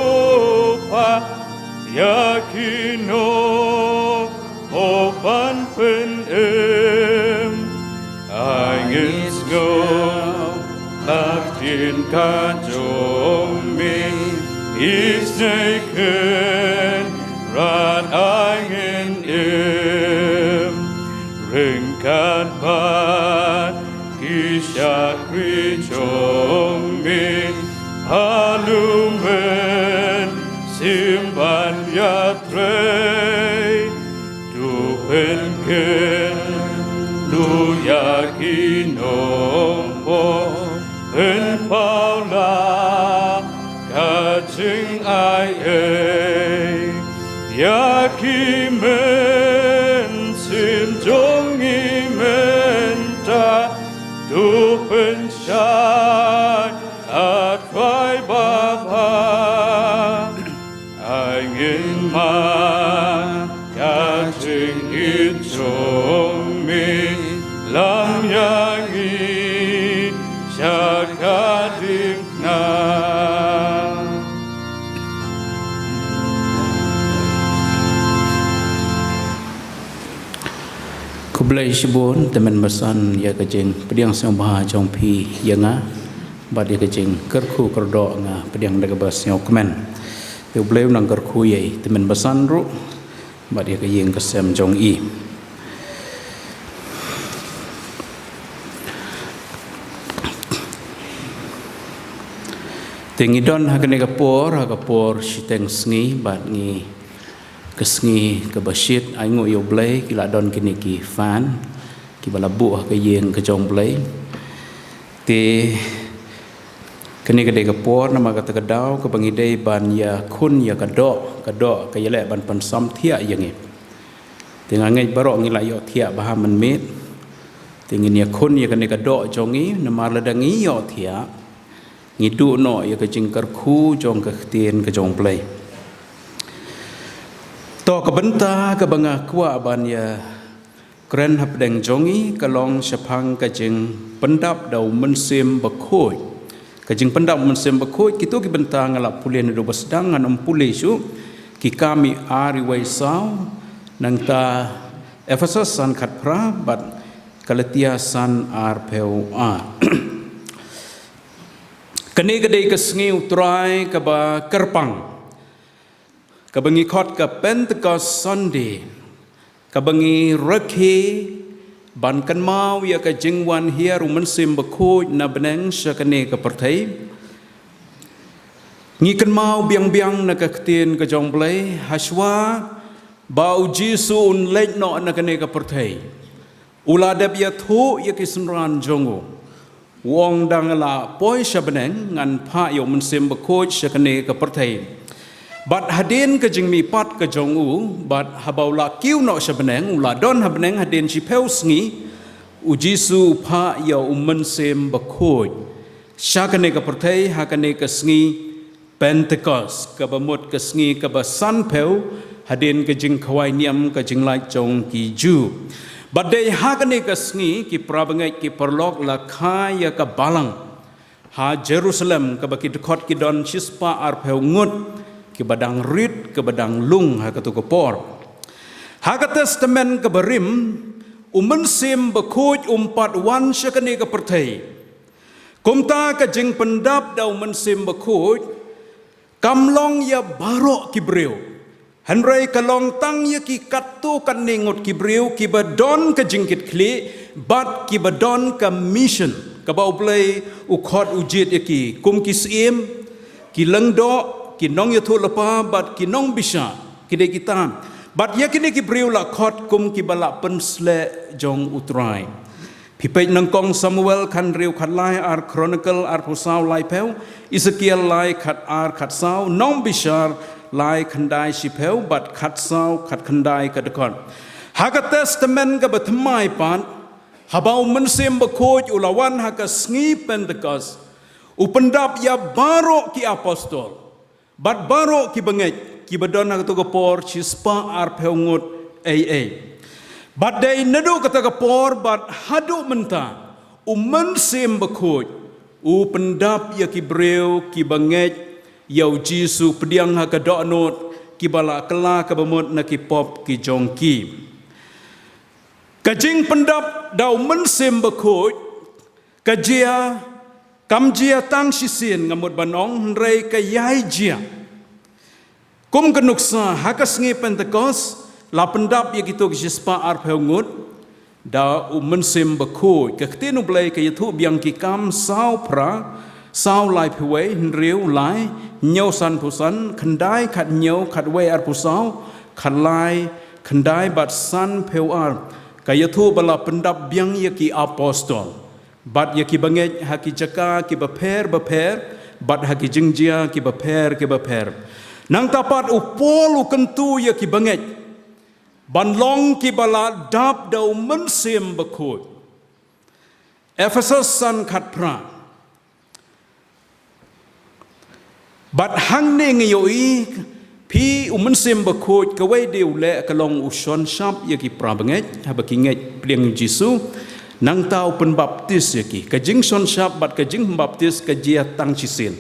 pha ïa kino mo ban pynim. Ai ngin sngew ka ktien ka jong me, isynei khyndiat ai ngin im. Ryngkat Katba ki shakri jong me ha u Mynsiem ban ïatrei, to pynkynmaw ïa ki nongpop, pynpaw la ka jingai ei ïa ki mynsiem jong ngi mynta. To pynshai, A Trai babha, ai ngin mad ka jingïeit jong me, lam ïa ngi sha ka diengphna. Khublei shibun, tymmen basan ïa ka jingpdiang sngewbha jong phi ïa nga, bad ïa ka jingkyrkhu kyrdoh nga pdiang da kaba sngewkmen. Ïa U Blei un nang kyrkhu ïa i tymmen basan ruh, bad ïa ka ïing ka sem jong i. Te ngi don ha kane ka por, ha ka por shiteng sngi, bad ngi ka sngi kaba shit, ai nguh ïa U Blei, ki la don kine ki fan kiba la buh ha ka ïing ka jong U Blei. Te kane ka dei ka por, namar kata ka daw kaba ngi dei ban ïakhun ïa ka doh, ka doh ka ïaleh ban pynsam thiah ïa ngi. Te nga ngeit baroh ngi la ïoh thiah bha mynmiet. Te ngin ïakhun ïa kane ka doh jong ngi, namar lada ngi ïoh thiah, ngi duh noh ïa ka jingkyrkhu jong ka ktien ka jong U Blei. To, ka bynta kaba nga kwah ban ïakren hapdeng jong ngi ka long shaphang ka jingpyndap da U Mynsiem Bakhuid. Ka jingpyndap U Mynsiem Bakhuid, kito ki bynta nga la pule naduh ba sdang, ngan ym pule shuh. Ki Kam i ar, iwei saw, nangta Ephesos san khatphra bad Galatia san arphew ar. Kane ka dei ka sngi U Trai kaba kyrpang, kaba ngi khot ka Pentecost Sunday, kaba ngi rakhe ban kynmaw ïa ka jingwan hiar U Mynsiem Bakhuid na bneng sha kane ka pyrthei. Ngi kynmaw biang biang na ka ktien ka jong U Blei, hashwa ba U Jisu un leit noh na kane ka pyrthei, u la dep ïathuh ïa ki synran jong u, u ong, dang la poi sha bneng, ngan phah ïa U Mynsiem Bakhuid sha kane ka pyrthei. Bad hadien ka jingmihpat ka jong u, bad haba u la kiew noh sha bneng, u la don ha bneng hadien shiphew sngi, U Jisu u phah ïa U Mynsiem Bakhuid sha kane ka pyrthei ha kane ka sngi Pentecost, kaba mut ka sngi kaba sanphew hadien ka jingkhawai niam ka jinglait jong ki Jiw. Bad dei ha kane ka sngi ki parabangeit ki paralok la kha ïa ka balang ha Jerusalem, kaba ki dkhot ki don shispah arphew ngut, kiba dang rit, kiba dang lung ha kato ka por. Ha ka Testament kaba rim, U Mynsiem Bakhuid um pat wan sha kane ka pyrthei. Kumta ka jingpyndap da U Mynsiem Bakhuid kam long ïa baroh ki briew, hynrei ka long tang ïa ki katto katne ngut ki briew kiba don ka jingkitkhlieh bad kiba don ka mission kaba U Blei u khot u jied ïa ki kum ki syiem, ki lyngdoh, ki nongïathuhlypa bad ki nongbishar, ki dei kita. Bad ïa kine ki briew la khot kum kiba la pynsleh jong U Trai. Phi peit nyngkong Samuel khathynriew khatlai, ar Chronicle arphew saw laiphew, Ezekiel lai khatar khatsaw, Nongbishar lai khyndai shiphew bad khatsaw khatkhyndai ka dkhot. Ha ka Testament kaba thymmai pat, haba U Mynsiem Bakhuid u la wan ha ka sngi Pentecost, u pyndap ïa baroh ki apostol bad baroh ki bangeit kiba don ha kato ka por shispah arphew ngut ei ei. Bad dei naduh kata ka por bad haduh mynta, U Mynsiem Bakhuid u pyndap ïa ki briew kiba ngeit ïa U Jisu pdiang ha ka dohnud, kiba la kylla kaba mut na ki pop ki jong ki. Ka jingpyndap da U Mynsiem Bakhuid ka jia, kam jia tang shisien, nga mut ban ong, hynrei ka ïai jia. Kum ka nuksa, ha ka sngi Pentecost la pyndap ïa kito ki shispah arphew ngut. Da u Mynsiem Bakhuid. Ka ktien u Blei ka ïathuh biang ki kam saw phra, saw laiphew wei, hynriew lai, hynñiew sanphew san, khyndai khathynñiew, khatwei arphew saw, khatlai, khyndai bad sanphew ar. Ka ïathuh ba la pyndap biang ïa ki apostol bad ïa ki bangeit ha ki jaka ki bapher bapher, bad ha ki jingjia ki bapher ki bapher. Nangta pat u Paul u kyntu ïa ki bangeit ban long ki ba la dap da u Mynsiem Bakhuid. Ephesos san khatphra. Bad hangne ngi ïohi, phi u Mynsiem Bakhuid kawei de u leh ka long u shon shap ïa ki para bangeit, haba ki ngeit pliang Jisu, nangta u pynbaptis ïa ki. Ka jingshon shap bad ka jingbaptis ka jia tang shisien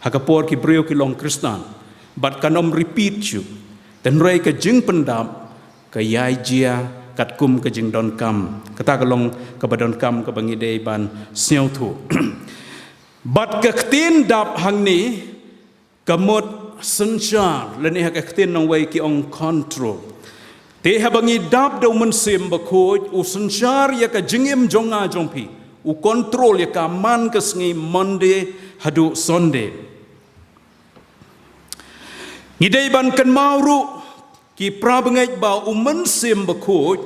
ha ka por ki briew ki long Khristan. Bad kan ym repeat shuh. Hynrei ka jingpyndap ka ïai jia katkum ka jingdonkam. Kata ka long kaba donkam kaba ngi dei ban sngewthuh. Bad ka ktien dap hangne ka mut synshar, lane ha ka ktien nongwei ki ong control. Te haba ngi dap da u Mynsiem Bakhuid, u synshar ïa ka jingim jong nga jong phi, u control ïa ka man ka sngi Monday haduh Sunday. Ngi dei ban kynmaw ruh ki para bangeit ba u Mynsiem Bakhuid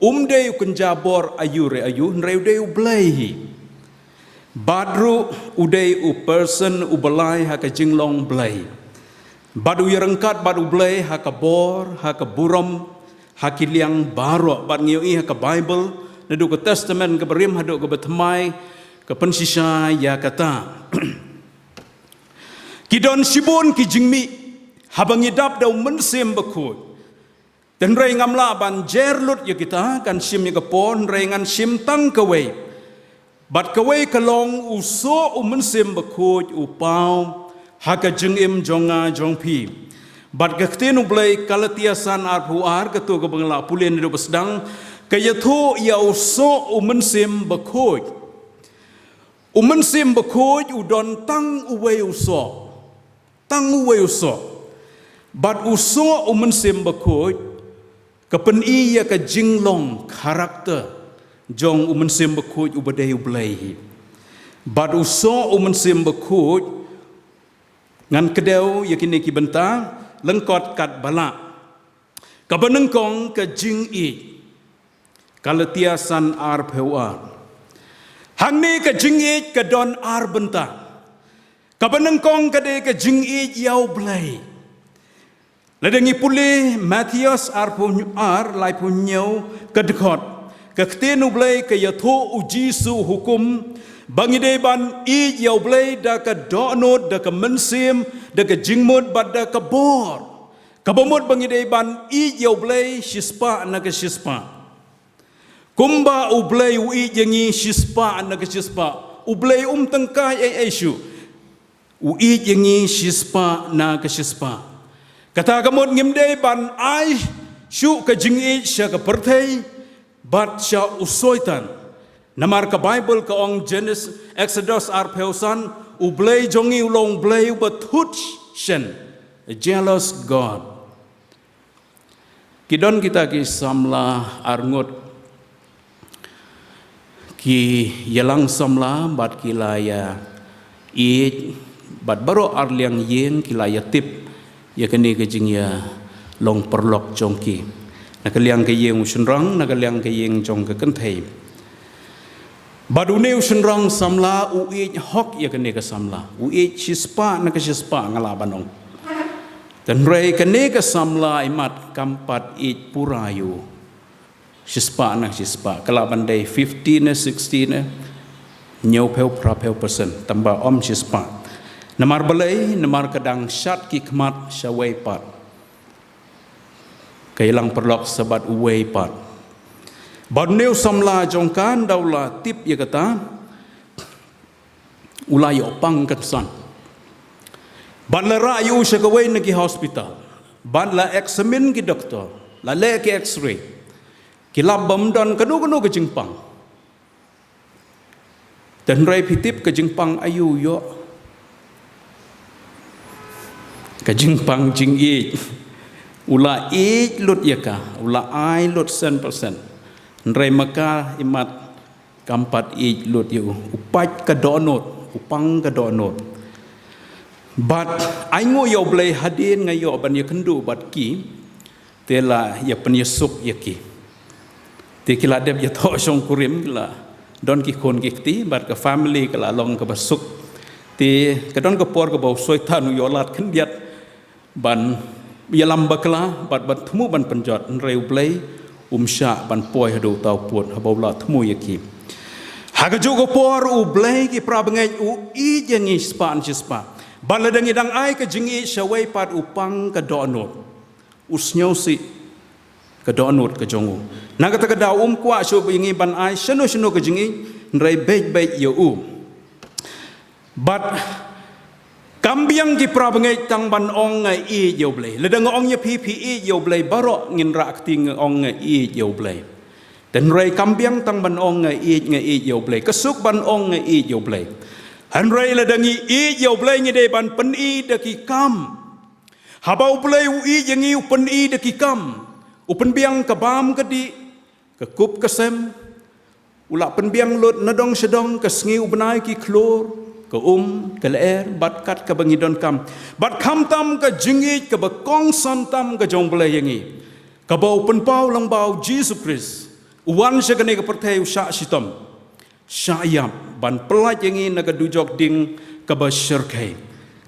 um dei u kynja bor aïu re aïu, hynrei u dei u Blei hi. Bad ruh u dei u person u ba lai ha ka jinglong Blei. Bad u ïaryngkat bad u Blei ha ka bor, ha ka burom, ha ki liang baroh. Bad ngi ïohi ha ka Baibl, naduh ka Testament kaba rim haduh kaba thymmai, ka pynshisha ïa kata. Ki don shibun ki jingmih haba ngi dap da u Mynsiem Bakhuid. Hynrei ngam lah ban jer lut ïa kita, kan shim ïa ka por, hynrei ngan shim tang kawei. Bad kawei ka long u soh u Mynsiem Bakhuid u paw ha ka jingim jong nga jong phi. Bad ka ktien u Blei Galatia san arphew ar, kato kaba nga la pule naduh ba sdang, ka ïathuh ïa u soh u Mynsiem Bakhuid. U Mynsiem Bakhuid u don tang uwei u soh. Tang uwei u soh. Bad u soh u Mynsiem Bakhuid ka pyni ïa ka jinglong, character, jong u Mynsiem Bakhuid u ba dei u Blei hi. Bad u soh u Mynsiem Bakhuid, ngan kdew ïa kine ki bynta lyngkot katba lah. Kaba nyngkong ka jingïeit. Galatia san arphew ar. Hangne ka jingïeit ka don ar bynta. Kaba nyngkong ka dei ka jingïeit ïa u Blei. Lada ngi pule Mathaios arphew ar, laiphew hynñiew ka dkhot, ka ktien u Blei ka ïathuh u Jisu hukum ba ngi dei ban ïeit ïa u Blei da ka dohnud, da ka mynsiem, da ka jingmut bad da ka bor. Kaba mut ba ngi dei ban ïeit ïa u Blei shispah na ka shispah. Kumba u Blei u ïeit ïa ngi shispah na ka shispah. U Blei um tyngkai ei ei shuh. U ïeit ïa ngi shispah na ka shispah. Kata ka mut ngim dei ban ai shuh ka jingïeit sha ka pyrthei bad sha u Soitan. Namar ka Baibl ka ong, Genesis, Exodus arphew san, u Blei jong ngi u long Blei uba thut shen, a jealous God. Ki don kita ki samla arngut ki ïalang samla bad ki la ïaieit, bad baroh arliang ïing ki la ïatip ïa kane ka jingïalong paralok jong ki. Na ka liang ka ïing u shynrang, na ka liang ka ïing jong ka kynthei. Bad une u shynrang samla u ïeit hok ïa kane ka samla. U ïeit shispah na ka shispah, nga lah ban ong. Hynrei kane ka samla imat kam pat ïeit pura ïa u shispah na shispah. Ka lah ban dei fifty ne sixty ne hynñiewphew phraphew percent. Tangba ym shispah. Namar balei? Namar ka dang shad ki khmat shawei pat. Ka ïalang paralok sa bad uwei pat. Bad une u samla jong ka, ynda u la tip ïa kata, u la ïoh pang kynsan. Bad la rah ïa u sha kawei na ki hospital. Bad la examine ki doktor, la leh ki X-ray. Ki lap bym don kano kano ka jingpang. Hynrei phi tip ka jingpang aïu u ïoh? Ka jingpang jingïeit. U la ïeit lut ïa ka, u la ai lut san percent. Hynrei ma ka imat kam pat ïeit lut ïa u. U pait ka dohnud, u pang ka dohnud. Bad ai nguh ïa U Blei hadien nga ïoh ban ïakynduh bad ki, te la ïa pynïasuk ïa ki. Te ki la dep ïathoh shongkurim, ki la don ki khun ki kti, bad ka family ka la long kaba suk. Te ka don ka por kaba u Soitan u ïoh lad khyndiat ban ïalam bakla, bad ban thmu ban pynjot, hynrei U Blei um shah ban poi haduh uta u pud haba u la thmu ïa ki. Ha kajuh ka por U Blei, ki para bangeit, u ïeit ïa ngi shispah shispah. Bad lada ngi dang ai ka jingïeit shawei pat, u pang ka dohnud, u sngewsih ka dohnud ka jong u. Na kata ka daw um kwah shuh ïa ngi ban ai shano shano ka jingïeit, hynrei beit beit ïa u. Bad kam biang, ki para bangeit, tang ban ong nga ïeit ïa U Blei. Lada nga ong ïa phi phi ïeit ïa U Blei, baroh ngin rah kti nga ong nga ïeit ïa U Blei. Te hynrei kam biang tang ban ong nga ïeit, nga ïeit ïa U Blei. Ka suk ban ong nga ïeit ïa U Blei. Hynrei lada ngi ïeit ïa U Blei, ngi dei ban pyni da ki kam. Haba U Blei u ïeit ïa ngi, u pyni da ki kam. U pynbiang ka bam ka dih, ka kup ka sem. U la pynbiang lut na dong sha dong, ka sngi u bnai, ki khlur, ka um, ka lyer, bad kat kaba ngi donkam. Bad khamtam ka jingïeit kaba kongsan tam ka jong U Blei ïa ngi, kaba u pynpaw lyngba U Jisu Khrist, u wan sha kane ka pyrthei, u shah shitom, shah ïap, ban pyllait ïa ngi na ka dujok ding kaba shyrkhei.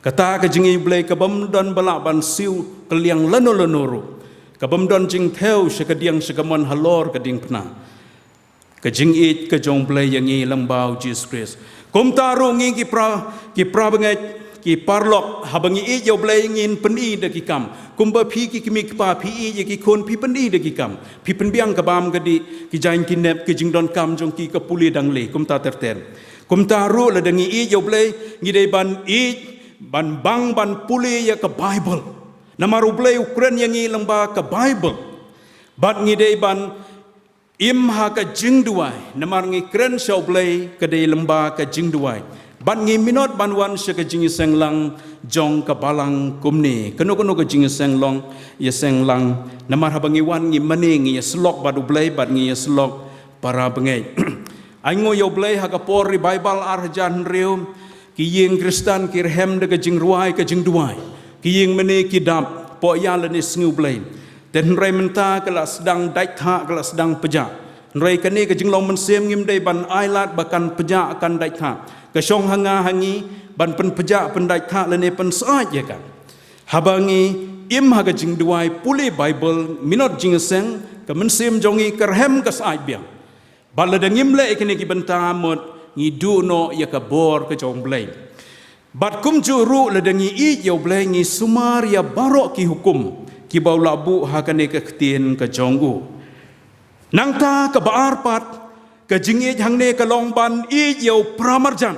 Kata ka jingïeit U Blei kabym don ba lah ban siew kylliang lano lano ruh, kabym don jingthew sha kadiang sha kamon halor ka diengphna. Ka jingïeit ka jong U Blei ïa ngi lyngba U Jisu Khrist. Kumta ruh ngi, ki para, ki para bangeit, ki paralok, haba ngi ïeit ïa U Blei, ngin pyni da ki kam. Kumba phi, ki kmie kpa, phi ïeit ïa ki khun, phi pyni da ki kam. Phi pynbiang ka bam ka dih, ki jaiñ ki nep, ki jingdonkam jong ki, ka pule dang leh, kumta ter ter. Kumta ruh lada ngi ïeit ïa U Blei, ngi dei ban ïeit, ban bang, ban pule ïa ka Baibl. Namar U Blei u kren ïa ngi lyngba ka Baibl. Bad ngi dei ban im ha ka jingduwai, namar ngi kren sha U Blei ka dei lyngba ka jingduwai. Bad ngi minot ban wan sha ka jingïaseng lang jong ka balang kumne. Kano kano ka jingïaseng long, ïaseng lang. Namar haba ngi wan, ngi mane, ngi ïasyllok bad U Blei, bad ngi ïasyllok para bangeit. Ai nguh ïa U Blei, ha ka por Revival ar hajar hynriew, ki ïing Khristan ki rhem da ka jingrwai, ka jingduwai. Ki ïing mane ki dap, poh ïa lane sngi U Blei. Te hynrei mynta ka la sdang dait thah, ka la sdang pjah. Hynrei kane ka jinglong mynsiem ngim dei ban ailad ba kan pjah, kan dait thah. Ka shong ha nga ha ngi ban pynpjah, pyndait thah lane pynsyaid ïa ka. Haba ngi im ha ka jingduwai, pule Baibl, minot jingïaseng, ka mynsiem jong ngi ka rhem, ka syaid biang. Bad lada ngim leh ïa kine ki bynta, mut ngi duh noh ïa ka bor ka jong U Blei. Bad kumjuh ruh lada ngi ïeit ïa U Blei, ngi sumar ïa baroh ki hukum kiba u la buh ha kane ka ktien ka jong u. Nangta kaba ar pat, ka jingïeit hangne ka long ban ïeit ïa u paramarjan.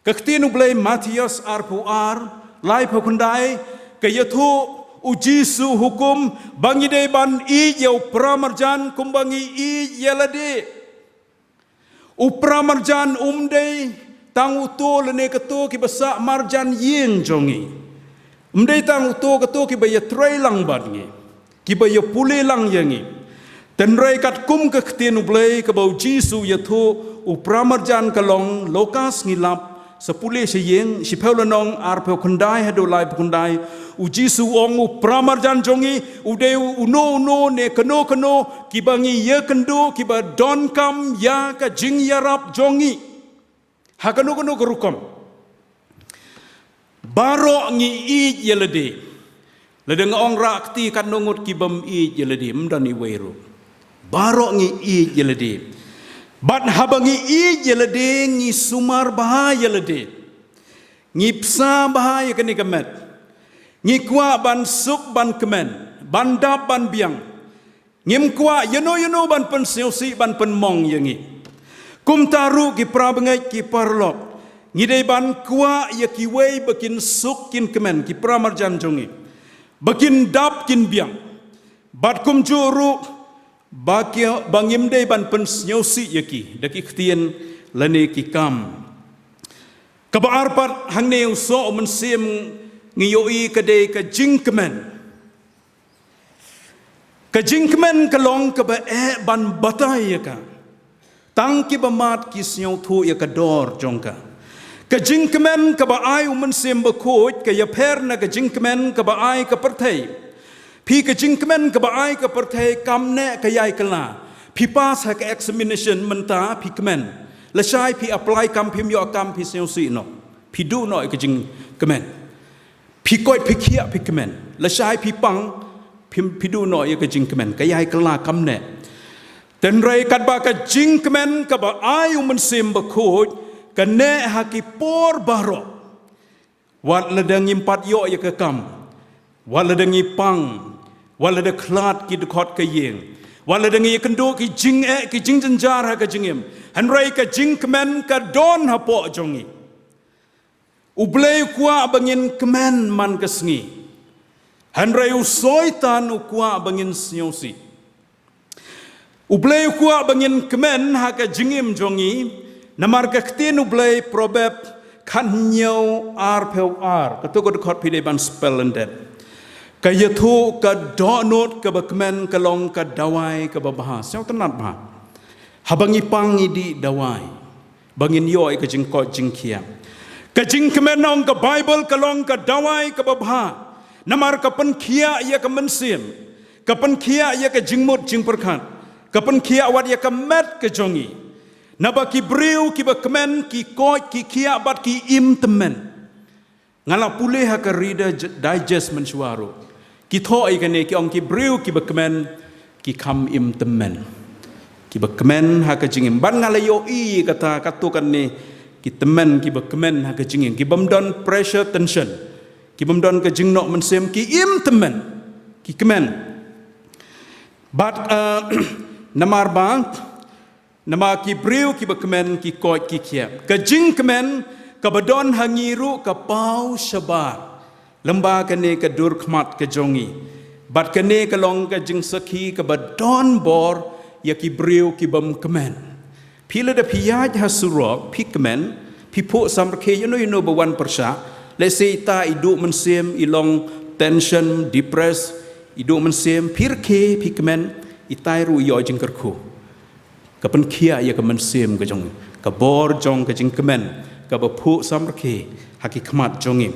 Ka ktien U Blei, Mathaios arphew ar, laiphew khyndai, ka ïathuh U Jisu hukum ba ngi dei ban ïeit ïa u paramarjan kumba ngi ïeit ïa lade. U paramarjan um dei tang uto lane kato kiba sah marjan ïing jong ngi. Um dei tang uto kato kiba ïatrei lang bad ngi, kiba ïapule lang ïa ngi. Te hynrei katkum ka ktien U Blei kaba U Jisu u ïathuh, u paramarjan ka long, Lukas ngi lap, sa pule sha ïing, shiphew lynnong, arphew khyndai haduh laiphew khyndai, U Jisu u ong u paramarjan jong ngi u dei uno uno ne kano kano kiba ngi ïakynduh, kiba donkam ïa ka jingïarap jong ngi. Ha kano kano ka rukom. Baroh ngi ïeit ïa lade. Lada nga ong rah kti, katno ngut kibym ïeit ïa lade, ym don iwei ruh. Baroh ngi ïeit ïa lade. Bad haba ngi ïeit ïa lade, ngi sumar bha ïa lade. Ngi bsa bha ïa kane ka met. Ngi kwah ban suk ban kmen, ban dap ban biang. Ngim kwah ïano ïano ban pynsngewsih, ban pynmong ïa ngi. Kumta ruh ki parabangeit, ki paralok, ngi dei ban kwah ïa kiwei ba kin suk kin kmen, ki paramarjan jong ngi, ba kin dap kin biang. Bad kumjuh ruh ba ki, ba ngim dei ban pynsngewsih ïa ki da ki ktien lane ki kam. Kaba ar pat hangne, u soh u mynsiem, ngi ïohi ka dei ka jingkmen. Ka jingkmen ka long kaba eh ban batai ïa ka. Tang kiba mad ki sngewthuh ïa ka dor jong ka. Ka jingkmen kaba ai u Mynsiem Bakhuid ka ïapher na ka jingkmen kaba ai ka pyrthei. Phi, ka jingkmen kaba ai ka pyrthei kam neh ka ïai kylla. Phi pass ha ka examination mynta phi kmen. Lashai phi apply kam phim ïoh kam phi sngewsih noh. Phi duh noh ïa ka jingkmen. Phi koit phi khiah phi kmen. Lashai phi pang phi, phi duh noh ïa ka jingkmen. Ka ïai kylla kam neh. Hynrei katba ka jingkmen kaba ai u Mynsiem Bakhuid ka neh ha ki por baroh. Wat lada ngim pat ïoh ïa ka kam. Wat lada ngi pang. Wat lada khlad ki dkhot ka ïing. Wat lada ngi ïakynduh ki jingeh ki jingjynjar ha ka jingim. Hynrei ka jingkmen ka don hapoh jong ngi. U Blei u kwah ba ngin kmen man ka sngi. Hynrei u Soitan u kwah ba ngin sngewsih. U Blei u kwah ba ngin kmen ha ka jingim jong ngi. Namar ka ktien U Blei, Proverb khathynñiew arphew ar. Kato ka dkhot phi dei ban spell lyndet. Ka ïathuh ka dohnud kaba kmen ka long ka dawai kaba bha. Sngewtynnat bha. Haba ngi pang ngi dih dawai. Ba ngin ïoh ïa ka jingkoit jingkhiah. Ka jingkmen ong ka Baibl ka long ka dawai kaba bha. Namar ka pynkhiah ïa ka mynsiem. Ka pynkhiah ïa ka jingmut jingpyrkhat. Ka pynkhiah wat ïa ka met ka jong ngi. Naba ki briew kiba kmen ki koit ki khiah bad ki im tymmen. Nga la pule ha ka Reader Digest mynshuwa ruh. Ki thoh ïa kane ki ong ki briew kiba kmen ki kham im tymmen. Kiba kmen ha ka jingim. Bad nga la ïohi kata kato kane ki tymmen kiba kmen ha ka jingim. Ki bym don pressure tension. Ki bym don ka jingnoh mynsiem ki im tymmen. Ki kmen. Bad uh, namar ba Namar ki briew kiba kmen ki koit ki khiah. Ka jingkmen kaba don ha ngi ruh ka paw shabar. Lyngba kane ka dur khmat ka jong ngi. Bad kane ka long ka jingsakhi kaba don bor ïa ki briew ki bym kmen. Phi lada phi ïaid ha surok, phi kmen, phi phuh samrkhie ïano ïano ba wan pyrshah. Lehse ita i duh mynsiem, i long tension, depressed, i duh mynsiem, phi rkhie, phi kmen, itai ruh ïoh jingkyrkhu. Ka pynkhiah ïa ka mynsiem ka jong ngi. Ka bor jong ka jingkmen kaba phuh samrkhie ha ki khmat jong ngi.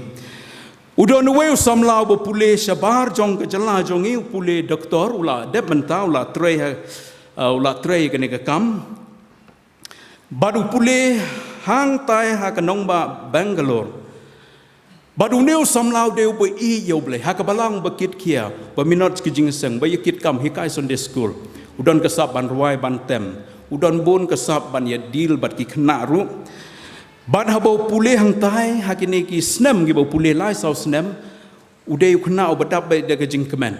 U don uwei u samla uba pule shabar jong ka jylla jong ngi, u pule doktor, u la dep mynta, u la trei ha, uh, u la trei kane ka kam. Bad u pule hangtai ha ka nongbah Bangalore. Bad une u samla u dei uba ïeit ïa U Blei, ha ka balang ba kit khia, ba minot ki jingïaseng, ba ïa kit kam, hikai Sunday school. U don ka sap ban rwai ban tem. U don bun ka sap ban ïa deal bad ki khynnah ruh. Bad haba u pule hangtai, ha kine ki snem kiba u pule lai saw snem, u dei u khynnah uba dap beit da ka jingkmen.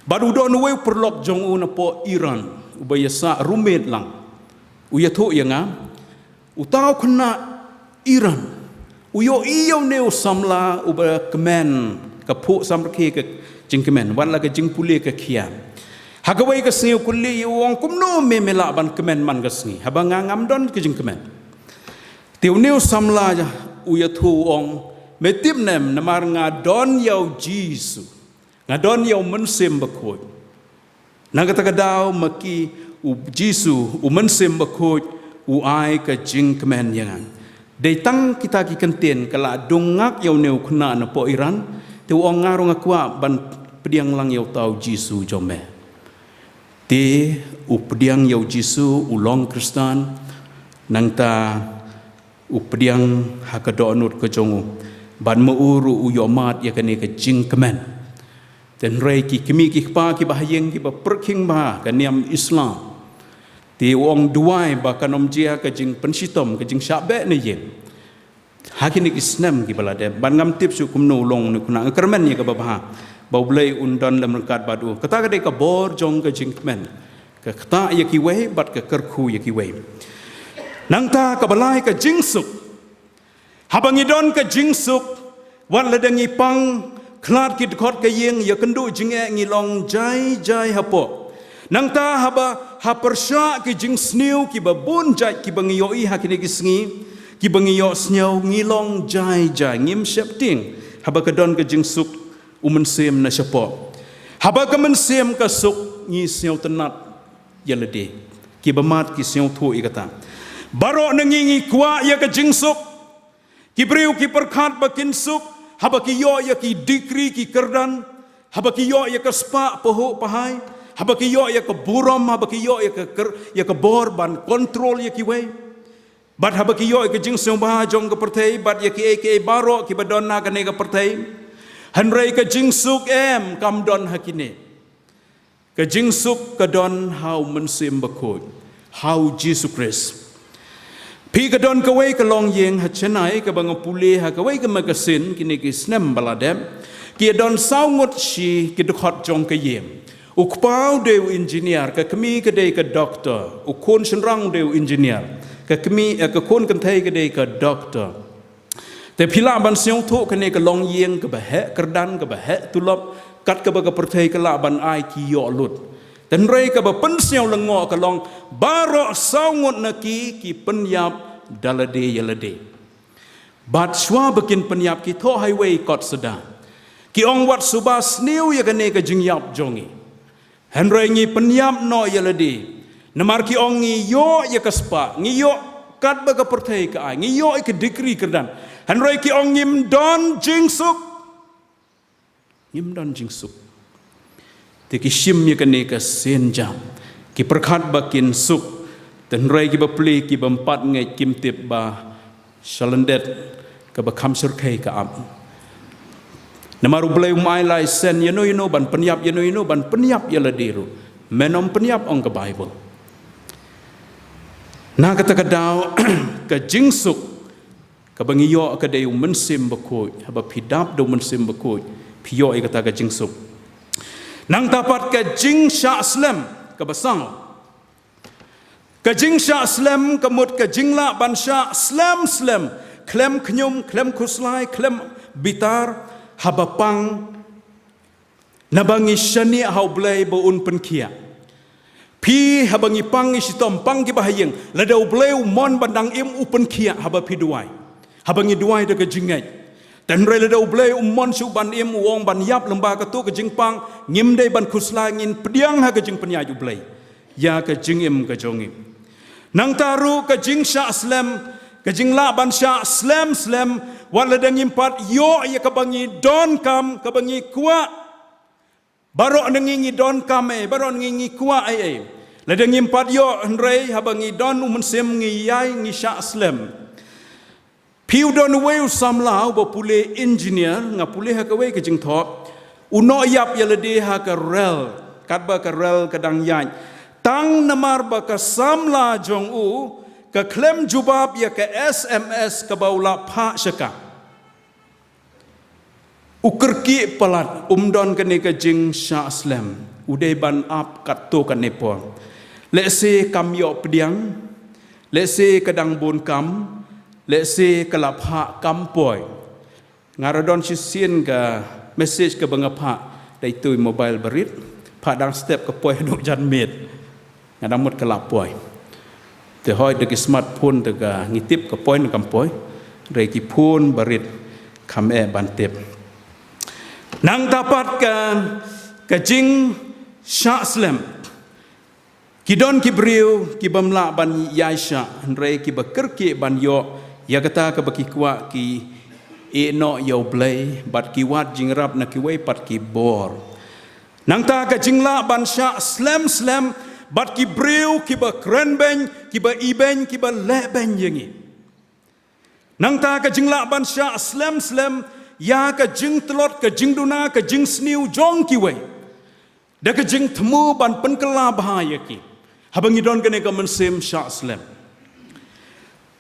Bad u don uwei u paralok jong u napoh Iran, uba ïasah roommate lang. U ïathuh ïa nga, uta u khynnah Iran u ïohi ïa une u samla uba kmen, ka phuh samrkhie ka jingkmen, wat la ka jingpule ka khia. Ha kawei ka sngi u kylli ïa u, u ong, kumno me me lah ban kmen man ka sngi, haba nga ngam don ka jingkmen. Te une u samla u ïathuh u ong, me tip ne em, namar nga don ïa u Jisu. Nga don ïa u Mynsiem Bakhuid. Na kata ka daw ma ki u Jisu, u Mynsiem Bakhuid, u ai ka jingkmen ïa nga. Dei tang kita ki kyntien ka la dung ngak ïa une u khynnah napoh Iran, te u ong, nga ruh nga kwah ban pdiang lang ïa uta u Jisu jong me. Te u pdiang ïa u Jisu, u long Khristan, nangta u pdiang ha ka dohnud ka jong u. Bad ma u ruh u ïohmad ïa kane ka jingkmen. Te hynrei ki kmie ki kpa kiba ha ïing kiba pyrkhing bha ka niam Islam. Te u ong, duwai ba kan ym jia ka jingpynshitom, ka jingshah beh na ïing. Ha kine ki snem kiba la dep, bad ngam tip shuh kumno u long une u khynnah, nga kyrmen ïa kaba bha ba U Blei un don lem ryngkat bad u. Kata ka dei ka bor jong ka jingkmen. Ka ktah ïa kiwei bad ka kyrkhu ïa kiwei. Nangta kaba lai, ka jingsuk. Haba ngi don ka jingsuk, wat lada ngi pang, khlad ki dkhot ka ïing, ïakynduh jingeh, ngi long jai jai hapoh. Nangta haba ha pyrshah ki jingsniew kiba bun jait kiba ngi ïohi ha kine ki sngi, kiba ngi ïohsngew, ngi long jai jai, ngim sheptieng. Haba ka don ka jingsuk u mynsiem na shapoh. Haba ka mynsiem ka suk ngi sngewtynnat ïa lade. Kiba mad ki sngewthuh ïa kata. Baroh na ngi ngi kwah ïa ka jingsuk. Ki briew ki pyrkhat ba kin suk, haba ki ïoh ïa ki degree ki kyrdan, haba ki ïoh ïa ka spah pahuh pahai, haba ki ïoh ïa ka burom, haba ki ïoh ïa ka kyr-, ïa ka bor ban control ïa kiwei. Bad haba ki ïoh ïa ka jingsngewbha jong ka pyrthei, bad ïa kiei kiei baroh kiba don ha kane ka pyrthei. Hynrei ka jingsuk em kam don ha kine. Ka jingsuk ka don ha u Mynsiem Bakhuid, ha u Jisu Khrist. Phi, ka don kawei ka longïing ha Chennai kaba nga pule ha kawei ka magazine kine ki snem ba la dep. Ki don saw ngut shi ki dkhot jong ka ïing. U kpa u dei u engineer, ka kmie ka dei ka doctor, u khun shynrang u dei u engineer, ka kmie, eh, ka khun kynthei ka dei ka doctor. Te phi lah ban sngewthuh kane ka longïing kaba heh kyrdan, kaba heh tulop, kat kaba ka pyrthei ka lah ban ai ki ïoh lut. Te hynrei kaba pynsngew lyngngoh ka long, baroh saw ngut na ki ki pynïap da lade ïa lade. Bad shuwa ba kin pynïap ki thoh ha iwei i kot sdang. Ki ong wat suba sniew ïa kane ka jingïap jong ngi. Hynrei ngi pynïap noh ïa lade. Namar ki ong ngi ïoh ïa ka spah, ngi ïoh katba ka pyrthei ka ai, ngi ïoh ïa ka degree kyrdan. Hynrei ki ong ngim don jingsuk. Ngim don jingsuk. Te ki shim ïa kane ka sienjam. Ki pyrkhat ba kin suk. Te hynrei kiba plie, kiba ym pat ngeit, kim tip ba shalyndet kaba kham shyrkhei ka ap. Namar U Blei um ai lai sien ïano ïano ban pynïap ïano ïano, ban pynïap ïa lade ruh. Men ym pynïap, ong ka Baibl. Na kata ka daw, ka jingsuk kaba ngi ïoh ka dei u Mynsiem Bakhuid. Haba phi dap da u Mynsiem Bakhuid, phi ïoh ïa kata ka jingsuk. Nangta pat ka jingshah slem kaba saw. Ka jingshah slem ka mut ka jinglah ban shah slem slem, khlem khñium, khlem khuslai, khlem bitar, haba pang, naba ngi shaniah ha U Blei ba un pynkhiah. Phi, haba ngi pang ngi shitom, pang kiba ha ïing, lada U Blei u mon ban dang im, u pynkhiah haba phi duwai. Haba ngi duwai da ka jingngeit. Te hynrei lada U Blei um mon shuh ban im, u ong ban ïap lyngba kato ka jingpang, ngim dei ban khuslai, ngin pdiang ha ka jingpynïaid U Blei ïa ka jingim ka jong ngi. Nangta ruh ka jingshah slem, ka jinglah ban shah slem slem, wat lada ngim pat ïoh ïa kaba ngi donkam, kaba ngi kwah. Baroh na ngi ngi donkam ei, baroh na ngi ngi kwah ei ei. Lada ngim pat ïoh, hynrei haba ngi don u Mynsiem ngi ïai, ngi shah slem. Phi, u don uwei u samla uba pule engineer, nga pule ha kawei ka jingthoh. U noh ïap ïa lade ha ka rel, katba ka rel ka dang ïaid. Tang namar ba ka samla jong u ka khlem jubab ïa ka S M S kaba u la phah sha ka. U kyrkieh palat, um don kane ka jingshah slem. U dei ban ap katto katne por. Lehse kam ïoh pdiang, lehse ka dang bun kam, lehse ka la phah kam poi. Nga la don shisien ka message kaba nga phah da itu i mobile barit, phah dang step ka poi haduh janmiet. Nga dang mut ka la poi. Te hooid da ki smartphone te ka ngi tip ka poi ne kam poi. Hynrei ki phone barit kam eh ban tip. Nangta pat ka, ka jingshah slem. Ki don ki briew ki bym lah ban ïaishah, hynrei kiba kyrkieh ban ïoh ïa kata kaba ki kwah, ki ïehnoh ïa U Blei, bad ki wad jingïarap na kiwei pat ki bor. Nangta ka jinglah ban shah slem slem bad ki briew kiba kren beiñ, kiba ibeiñ, kiba leh beiñ ïa ngi. Nangta ka jinglah ban shah slem slem ïa ka jingtlot, ka jingduna, ka jingsniew jong kiwei, da ka jingthmu ban pynkylla bha ïa ki. Haba ngi don kane ka mynsiem shah slem.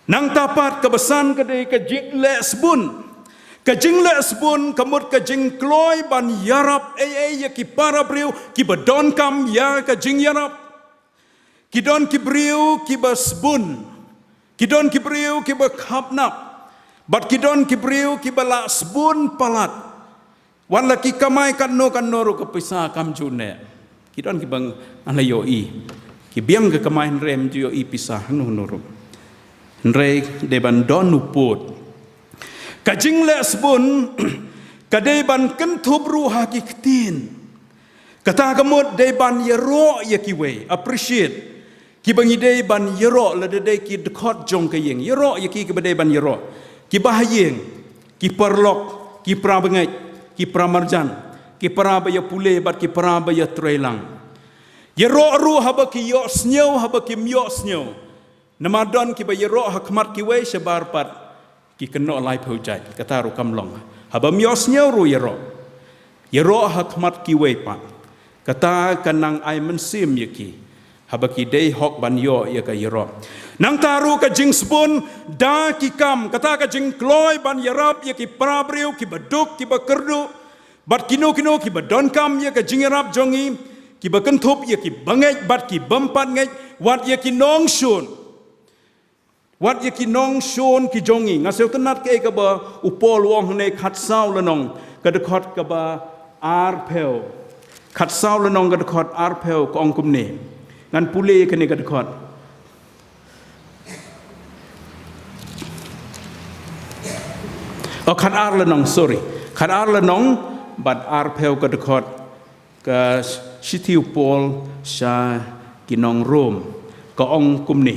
Nangta pat kaba san ka dei ka jingleh sbun. Ka jingleh sbun ka mut ka jingkloi ban ïarap ei ei ïa ki para briew kiba donkam ïa ka jingïarap. Ki don ki briew kiba sbun. Ki don ki briew kiba khapnap. Bad ki don ki briew kiba lah sbun palat. Wat la ki kamai katno katno ruh ka pisa kam ju neh. Ki don kiba ngan la ïohi. Ki biang ka kamai hynrei ym ju ïohi pisa hano hano ruh. Hynrei dei ban don u pud. Ka jingleh sbun ka dei ban kynthup ruh ha ki ktien. Kata ka mut dei ban ïaroh ïa kiwei, appreciate. Kiba ngi dei ban ïaroh lada dei ki dkhot jong ka ïing. Ïaroh ïa ki kiba dei ban ïaroh. Kiba ha ïing, ki paralok, ki para bangeit, ki para marjan, ki para ba ïa pule bad ki para ba ïa trei lang. Ïaroh ruh haba ki ïohsngew, haba kim ïohsngew. Namar don kiba ïaroh ha khmat kiwei shabar pat ki kynnoh laiphew jait, kata ruh kam long. Haba ym ïohsngew ruh ïaroh. Ïaroh ha khmat kiwei pat. Kata ka nang ai mynsiem ïa ki. Haba ki dei hok ban ïoh ïa ka ïaroh. Nangta ruh ka jingsbun da ki kam, kata ka jingkloi ban ïarap ïa ki para briew, kiba duk, kiba kyrduh. Bad kino kino kiba donkam ïa ka jingïarap jong ngi, kiba kynthup ïa ki bangeit bad ki bym pat ngeit, wat ïa ki nongshun. Wat ïa ki nongshun ki jong ngi. Nga sngewtynnat kaei kaba u Paul u ong hangne, khatsaw lynnong, ka dkhot kaba arphew. Khatsaw lynnong ka dkhot arphew ka ong kumne. Ngan pule ïa kane ka dkhot. Oh, khatar lynnong, sorry. Khatar lynnong bad arphew ka dkhot, ka shithi u Paul sha ki nong Rom, ka ong kumne.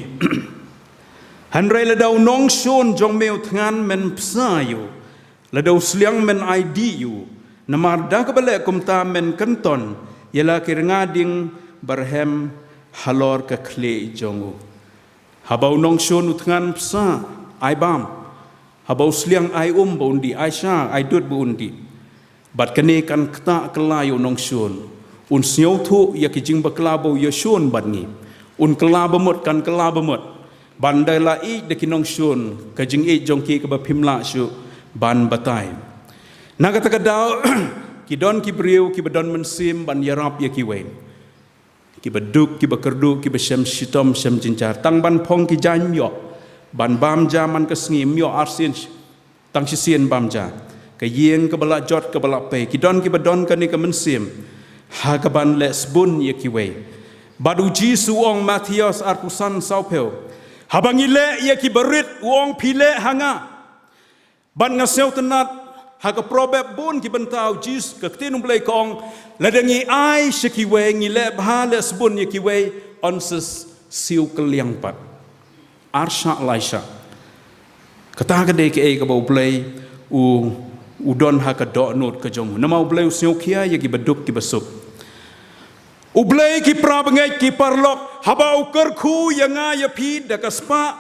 Hynrei lada u nongshun jong me u thngan, men bsa ïa u, lada u sliang men ai dih ïa u, namar da kaba leh kumta men kynton ïa la ki rnga ding barhem halor ka khlieh jong u. Haba u nongshun u thngan bsa, ai bam. Haba u sliang ai um ba un dih, ai sha, ai dud ba un dih. Bad kane kan ktah kylla ïa u nongshun. Un sngewthuh ïa ki jingbakla ba u ïashun bad ngi. Un kylla ba mut, kan kylla ba mut. Ban da la ïeit da ki nongshun, ka jingïeit jong ki kaba phim lah shuh ban batai. Na kata ka daw, ki don ki briew kiba don mynsiem ban ïarap ïa kiwei. Kiba duk, kiba kyrduh, kiba shem shitom, shem jynjar. Tang ban phong ki jaiñ ym ïoh. Ban bam ja man ka sngi ym ïoh, arsien sh-, tang shisien bam ja. Ka ïing kaba la jot, kaba la pei. Ki don kiba don kane ka mynsiem. Ha kaban leh sbun ïa kiwei. Bad u Jisu u ong, Mathaios arphew san sawphew. Haba ngi leh ïa kiba rit, u ong, phi leh ha nga. Bad nga sngewtynnat, ha ka Proverb bun ki bynta u Jisu, ka ktien u Blei ka ong, lada ngi ai sha kiwei, ngi leh bha leh sbun ïa kiwei, yn sa siew kylliang pat. Ar shah lai shah. Kata ka dei kaei kaba u Blei u, u don ha ka dohnud ka jong u. Namar u Blei u sngewkhia ïa kiba duk kiba suk. U Blei, ki para bangeit, ki paralok, haba u kyrkhu ïa nga ïa phi da ka spah,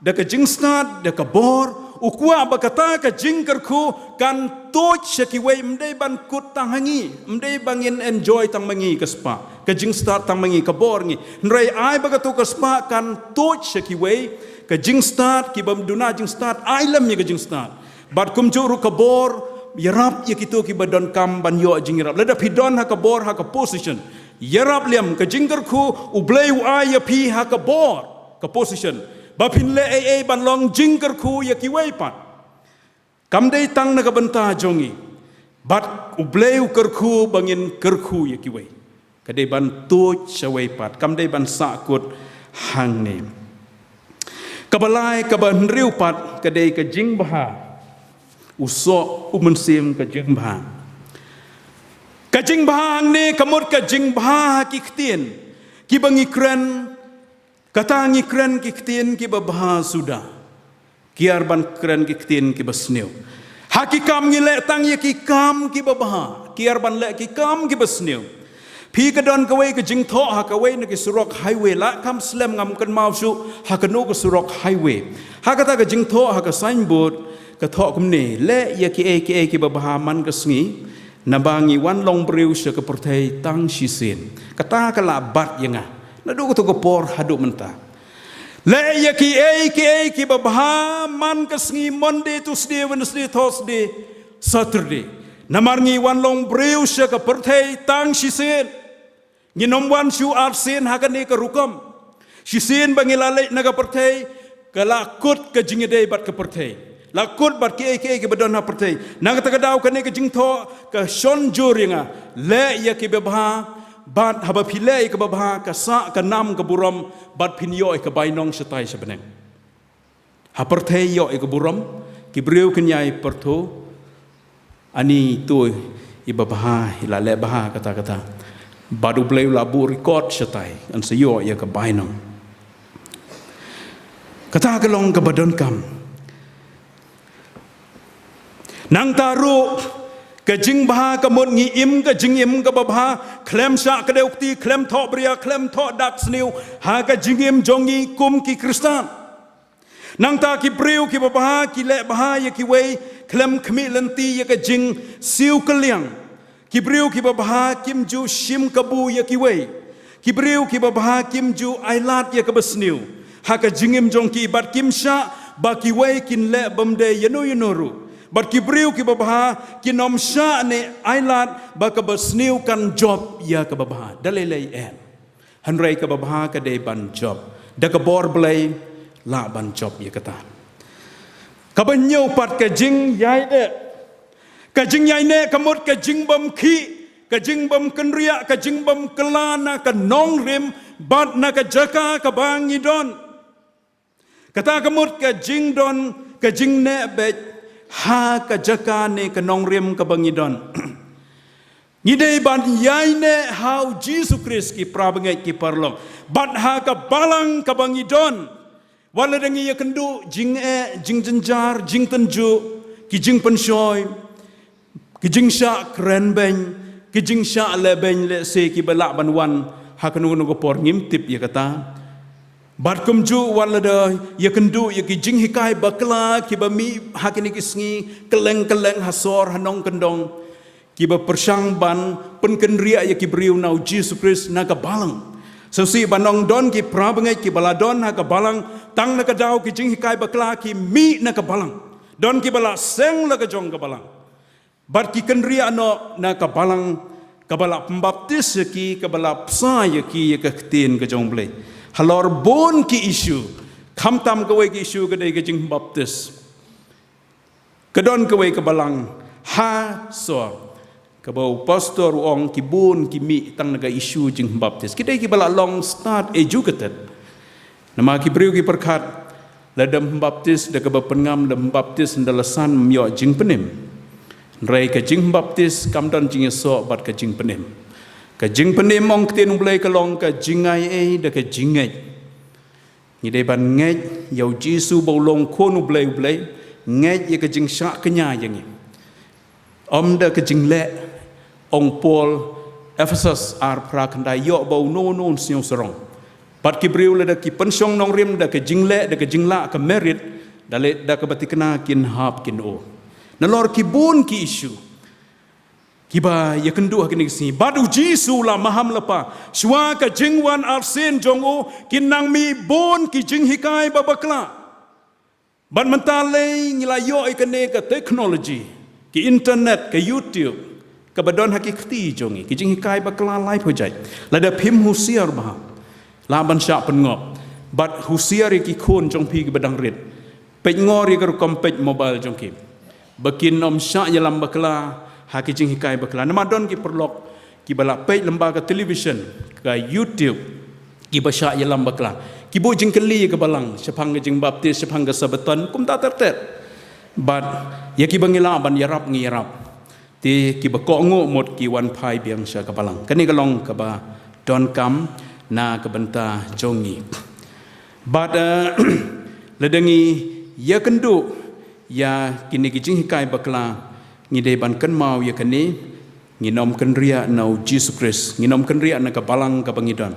da ka jingstad, da ka bor, u kwah ba kata ka jingkyrkhu kan tuid sha kiwei, ym dei ban kut tang ha ngi, ym dei ba ngin enjoy tang ma ngi ka spah, ka jingstad tang ma ngi, ka bor ngi. Hynrei ai ba kato ka spah kan tuid sha kiwei, ka jingstad, ki bym duna jingstad, ai lem ïa ka jingstad. Bad kumjuh ruh ka bor, ïarap ïa kito kiba donkam ban ïoh jingïarap. Lada phi don ha ka bor, ha ka position, ïarap lem, ka jingkyrkhu u Blei u ai ïa phi ha ka bor, ka position, ba phin leh ei ei ban long jingkyrkhu ïa kiwei pat. Kam dei tang na ka bynta jong ngi. Bad u Blei u kyrkhu ba ngin kyrkhu ïa kiwei. Ka dei ban tuid shawei pat, kam dei ban sahkut hangne. Kaba lai, kaba hynriew pat, ka dei ka jingbha. U soh u mynsiem ka jingbha. Ka jingbha hangne ka mut ka jingbha ha ki ktien kiba ngi kren, kata ngi kren ki ktien kiba bha suda. Kiar ban kren ki ktien kiba sniew. Ha ki kam ngi leh tang ïa ki kam kiba bha. Kiar ban leh ki kam kiba sniew. Phi, ka don kawei ka jingthoh ha kawei na ki surok highway, lah kam slem, ngam kynmaw shuh ha kano ka surok highway. Ha kata ka jingthoh ha ka signboard ka thoh kumne, leh ïa kiei kiei kiba bha man ka sngi, naba ngi wan long briew sha ka pyrthei tang shisien. Kata ka la bat ïa nga naduh kato ka por haduh mynta. Leh ïa kiei kiei kiba bha man ka sngi, Monday, Tuesday, Wednesday, Thursday, Saturday. Namar ngi wan long briew sha ka pyrthei tang shisien. Ngin ym wan shuh arsien ha kane ka rukom. Shisien ba ngi la leit na ka pyrthei, ka la kut ka jingïadei bad ka pyrthei. La kut bad kiei kiei kiba don ha pyrthei. Na kata ka daw kane ka jingthoh ka shon jur ïa nga. Leh ïa kiba bha, bad haba phi leh ïa kiba bha, ka sah ka nam ka burom, bad phin ïoh ïa ka bainong shatai sha bneng. Ha pyrthei ïoh ïa ka burom, ki briew kin ïai pyrthuh, ani to iba bha, i la leh bha kata kata. Bad U Blei u la buh record shatai, yn sa ïoh ïa ka bainong. Kata ka long kaba donkam. Nangta ruh, ka jingbha ka mut ngi im ka jingim kaba bha, khlem shah kdew kti, khlem thoh bria, khlem thoh dak sniew, ha ka jingim jong ngi kum ki Khristan. Nangta ki briew kiba bha ki leh bha ïa kiwei, khlem khmih lynti ïa ka jingsiew kylliang. Ki briew kiba bha kim ju shim kabu ïa kiwei. Ki briew kiba bha kim ju ailad ïa kaba sniew ha ka jingim jong ki, bad kim shah ba kiwei kin leh bymdei ïano ïano ruh. Bad ki briew kiba bha kin ym shah ne ailad ba kaba sniew kan jop ïa kaba bha. Da lei lei em. Hynrei kaba bha ka dei ban jop. Da ka bor Blei lah ban jop ïa kata. Kaba hynñiew pat, ka jingïaineh. Ka jingïaineh ka mut ka jingbymkhih, ka jingbymkynriah, ka jingbymkylla na ka nongrim bad na ka jaka kaba ngi don. Kata ka mut ka jingdon ka jingneh beit ha ka jaka ne ka nongrim kaba ngi don. Ngi dei ban ïaineh ha U Jisu Khrist, ki parabangeit ki paralok, bad ha ka balang kaba ngi don. Wat lada ngi ïakynduh jingeh, jingjynjar, jingtynjuh, ki jingpynshoi, ki jingshah krenbeiñ, ki jingshah lehbeiñ lehse kiba lah ban wan ha kano kano ka por, ngim tip ïa kata. Bad kumjuh wat lada ïakynduh ïa ki jinghikai bakla kiba mih ha kine ki sngi, kylleng kylleng, ha sor, ha nongkyndong, kiba pyrshang ban pynkynriah ïa ki briew na U Jisu Khrist na ka balang. Sngewsih ban ong don ki parabangeit kiba la don ha ka balang, tang na ka daw ki jinghikai bakla ki mih na ka balang. Don kiba la seng la ka jong ka balang. Bad ki kynriah noh na ka balang, kaba la pynbaptis ïa ki, kaba la bsa ïa ki ïa ka ktien ka jong U Blei. Halor bun ki issue, khamtam kawei ka issue ka dei ka jingbaptis. Ka don kawei ka balang ha sor, kaba u pastor u ong ki bun ki mih tang na ka issue jingbaptis. Ki dei kiba la long start educated. Namar ki briew ki pyrkhat, lada ym baptis da kaba pynngam, lada ym baptis ynda la san, ym ïoh jingpynim. Hynrei ka jingbaptis kam don jingïasoh bad ka jingpynim. Ka jingpynim, ong ktien U Blei, ka long ka jingaiei da ka jingngeit. Ngi dei ban ngeit ïa U Jisu ba u long Khun U Blei, U Blei, ngeit ïa ka jingshah kñia ïa ngi. Ym da ka jingleh, ong Paul, Ephesus ar phra khyndai, ïoh ba uno uno un sngewsarong. Bad ki briew lada ki pynshong nongrim da ka jingleh, da ka jinglah, ka merit, da leh da kaba thikna, kin hap kin o. Nalor ki bun ki issue kiba ïakynduh ha kine ki sngi. Bad U Jisu la maham lypa, shuwa ka jingwan arsien jong u, kin nang mih bun ki jinghikai ba bakla. Bad mynta lei ngi la ïoh ïa kane ka technology, ki internet, ka YouTube, kaba don ha ki kti jong ngi, ki jinghikai bakla laiphew jait. Lada phim husiar bha, lah ban shah pynngop. Bad husiar ïa ki khun jong phi kiba dang rit. Peit ngor ïa ka rukom peit mobile jong ki, ba kin ym shah ïalam bakla ha ki jinghikai bakla. Namar don ki paralok kiba la peit lyngba ka television, ka YouTube, kiba shah ïalam bakla. Ki buh jingkylli ïa ka balang shaphang ka jingbaptis, shaphang ka Sabaton, kumta ter ter. Bad ïa kiba ngi lah ban ïarap ngi ïarap. Te kiba kohnguh mut ki wan phai biang sha ka balang. Kane ka long kaba donkam na ka bynta jong ngi. Bad, eh, lada ngi ïakynduh ïa kine ki jinghikai bakla, ngi dei ban kynmaw ïa kane, ngin ym kynriah na U Jisu Khrist, ngin ym kynriah na ka balang kaba ngi don.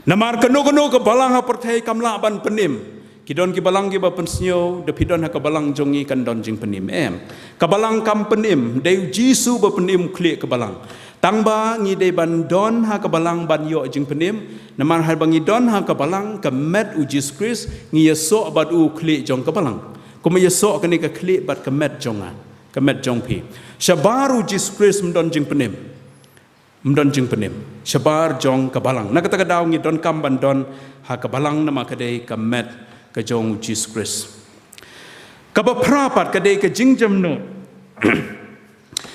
Namar kano kano ka balang ha pyrthei kam lah ban pynim. Ki don ki balang kiba pynsngew, da phi don ha ka balang jong ngi kan don jingpynim, em. Ka balang kam pynim, dei U Jisu ba pynim, u khlieh ka balang. Tang ba ngi dei ban don ha ka balang ban ïoh jingpynim, namar haba ngi don ha ka balang, ka met U Jisu Khrist, ngi ïasoh bad u khlieh jong ka balang. Kumba ïasoh kane ka khlieh bad ka met jong nga, ka met jong phi. Shabar U Jisu Khrist ym don jingpynim. Ym don jingpynim. Shabar jong ka balang. Na kata ka daw ngi donkam ban don ha ka balang namar ka dei ka met ka jong U Jisu Khrist. Kaba phra pat ka dei ka jingjemnud.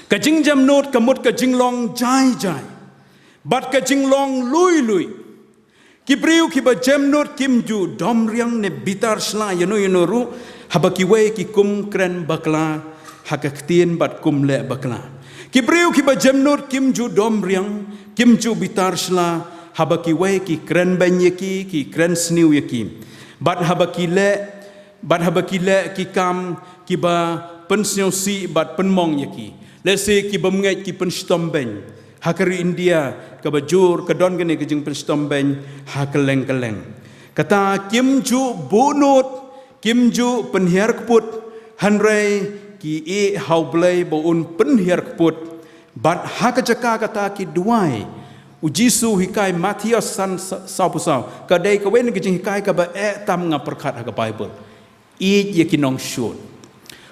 Ka jingjemnud ka mut ka jinglong jai jai. Bad ka jinglong lui lui. Ki briew kiba jemnud kim ju domriang ne bitar shla ïano ïano ruh, haba kiwei ki kum kren bakla ha ka ktien bad kum leh bakla. Ki briew kiba jemnud kim ju dom riang, kim ju bitar shla, haba kiwei ki kren beiñ ïa ki, ki kren sniew ïa ki. Bad haba ki leh, bad haba ki leh ki kam kiba pynsngewsih bad pynmong ïa ki. Lehse ki bymngeit ki pynshitom beiñ. Ha ka ri India kaba jur ka don kane ka jingpynshitom beiñ ha kylleng kylleng. Kata kim ju buhnud, kim ju pynhiar kput, hynrei ki ïeh ha U Blei ba un pynhiar kput. Bad ha ka jaka kata ki duwai. U Jisu hikai Mathaios san sa-, sawphew saw. Ka dei kawei na ka jinghikai kaba eh tam nga pyrkhat ha ka Baibl. Ïeit ïa ki nongshun.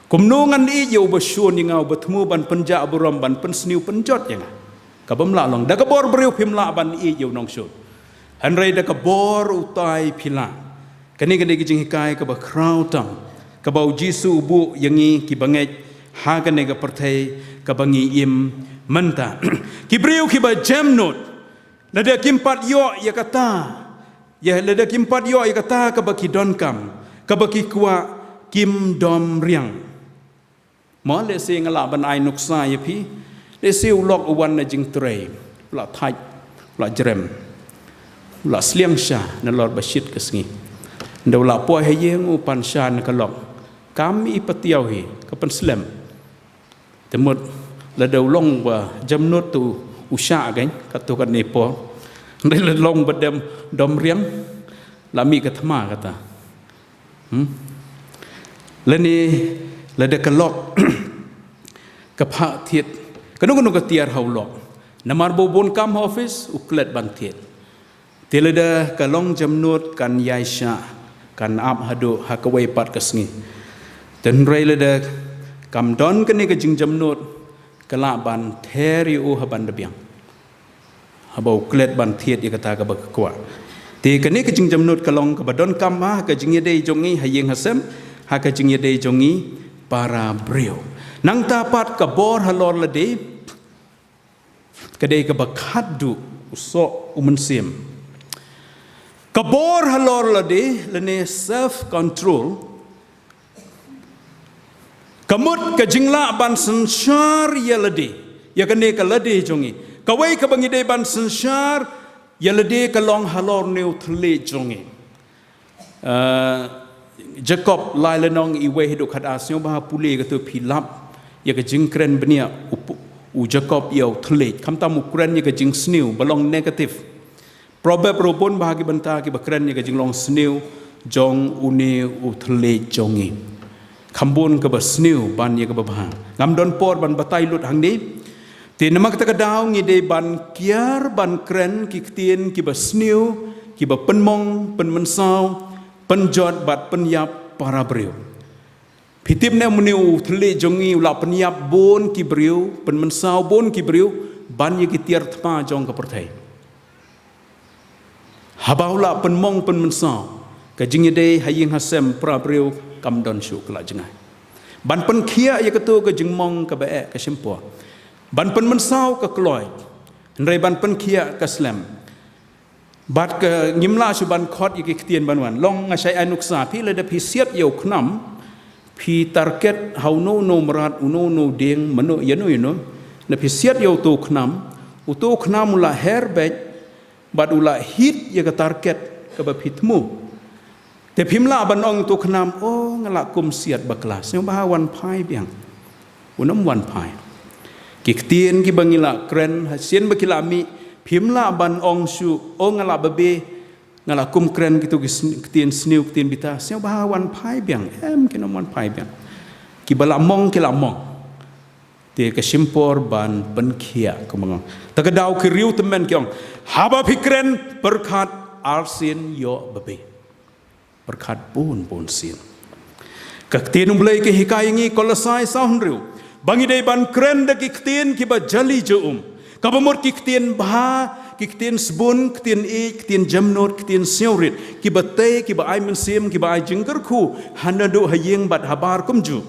Kumno ngan ïeit ïa uba shun ïa nga, uba thmu ban pynjah burom, ban pynsniew pynjot ïa nga? Ka bym lah long. Da ka bor briew phim lah ban ïeit ïa u nongshun. Hynrei da ka bor utai phi lah. Kane ka dei ka jinghikai kaba khraw tam, kaba U Jisu u buh ïa ngi kiba ngeit ha kane ka pyrthei kaba ngi im mynta. Ki briew kiba jemnud, lada kim pat ïoh ïa kata, ïa, lada kim pat ïoh ïa kata kaba ki donkam, kaba ki kwah, kim dom riang. Mo, lehse nga lah ban ai nuksa ïa phi. Lehse u lok u wan na jingtrei, u la thait, u la jrem, u la sliang sha nalor ba shit ka sngi. Nda u la poi ha ïing, u pan sha na ka lok. Kam i patiaw hi, ka pynslem. Te mut lada u long ba jemnud tu u shah kein, katto katne por. Nda lada long ba dem dom riang, la mih ka thma kata. Hmm? Lane lada ka lok ka phah thied, kano kano ka tiar ha u lok. Namar ba u bun kam ha office, u klet ban thied. Te lada ka long jemnud kan ïai shah, kan ap haduh ha kawei pat ka sngi. Te hynrei lada kam don kane ka jingjemnud, ka lah ban ther ïa u ha ban da biang. Haba u klet ban thied ïa kata kaba ka kwah. Te kane ka jingjemnud ka long kaba donkam ha ka jingïadei jong ngi ha ïing ha sem, ha ka jingïadei jong ngi para briew. Nangta pat ka bor halor lade, ka dei kaba khadduh u soh u mynsiem. Ka bor halor lade lane self control, ka mut ka jinglah ban synshar ïa lade, ïa kane ka lade jong ngi. Kawei kaba ngi dei ban synshar ïa lade ka long halor une u thylliej jong ngi. Ah, Jakob lai lynnong iwei haduh khatar, sngewbha pule kato phi lap ïa ka jingkren bniah u pu-, u Jakob ïa u thylliej. Khamtam u kren ïa ka jingsniew ba long negative. Proverb ruh bun bha ki bynta kiba kren ïa ka jinglong sniew jong une u thylliej jong ngi. Kham bun kaba sniew ban ïa kaba bha. Ngam don por ban batai lut hangne. Te namar kata ka daw ngi dei ban kiar ban kren ki ktien kiba sniew, kiba pynmong, pynmynsaw, pynjot bad pynïap para briew. Phi tip ne em, une u thylliej jong ngi u la pynïap bun ki briew, pynmynsaw bun ki briew ban ïa ki tiar thma jong ka pyrthei. Haba u la pynmong pynmynsaw, ka jingïadei ha ïing ha sem para briew kam don shuh ka la jngai. Ban pynkhiah ïa kato ka jingmong kaba eh ka shim por. Ban pynmynsaw ka kloi. Hynrei ban pynkhiah ka slem. Bad ka ngim lah shuh ban khot ïa ki ktien ban wan. Long nga shait ai nuksa, phi lada phi siat ïa u khnam, phi target ha uno uno mrad, uno uno dieng, mano ïano ïano. Lada phi siat ïa uto u khnam, uto u khnam u la her beit, bad u la hit ïa ka target kaba phi thmu. Te phim lah ban ong uto u khnam, "Oh, nga la kum siat bakla, sngewbha wan phai biang." Un ym wan phai. Ki ktien kiba ngi la kren, ha sien ba ki la mih, phim lah ban ong shuh, "Oh, nga la babe, nga la kum kren kito ki sn-, ktien sniew, ktien bitar, sngewbha wan phai biang." Em, kin ym wan phai biang. Kiba la mong ki la mong. Te ka shim por ban pynkhiah, kumba nga ong. Ta ka daw ki riew tymmen ki ong, haba phi kren, pyrkhat arsien ïoh babe. Pyrkhat bun bun sien. Ka ktien U Blei ka hikai ïa ngi, Kolosai saw hynriew, ba ngi dei ban kren da ki ktien kiba jali ja um. Kaba mut ki ktien bha, ki ktien sbun, ktien ïeit, ktien jemnud, ktien sngewrit. Kiba tei, kiba ai mynsiem, kiba ai jingkyrkhu, ha naduh ha ïing bad habar kumjuh.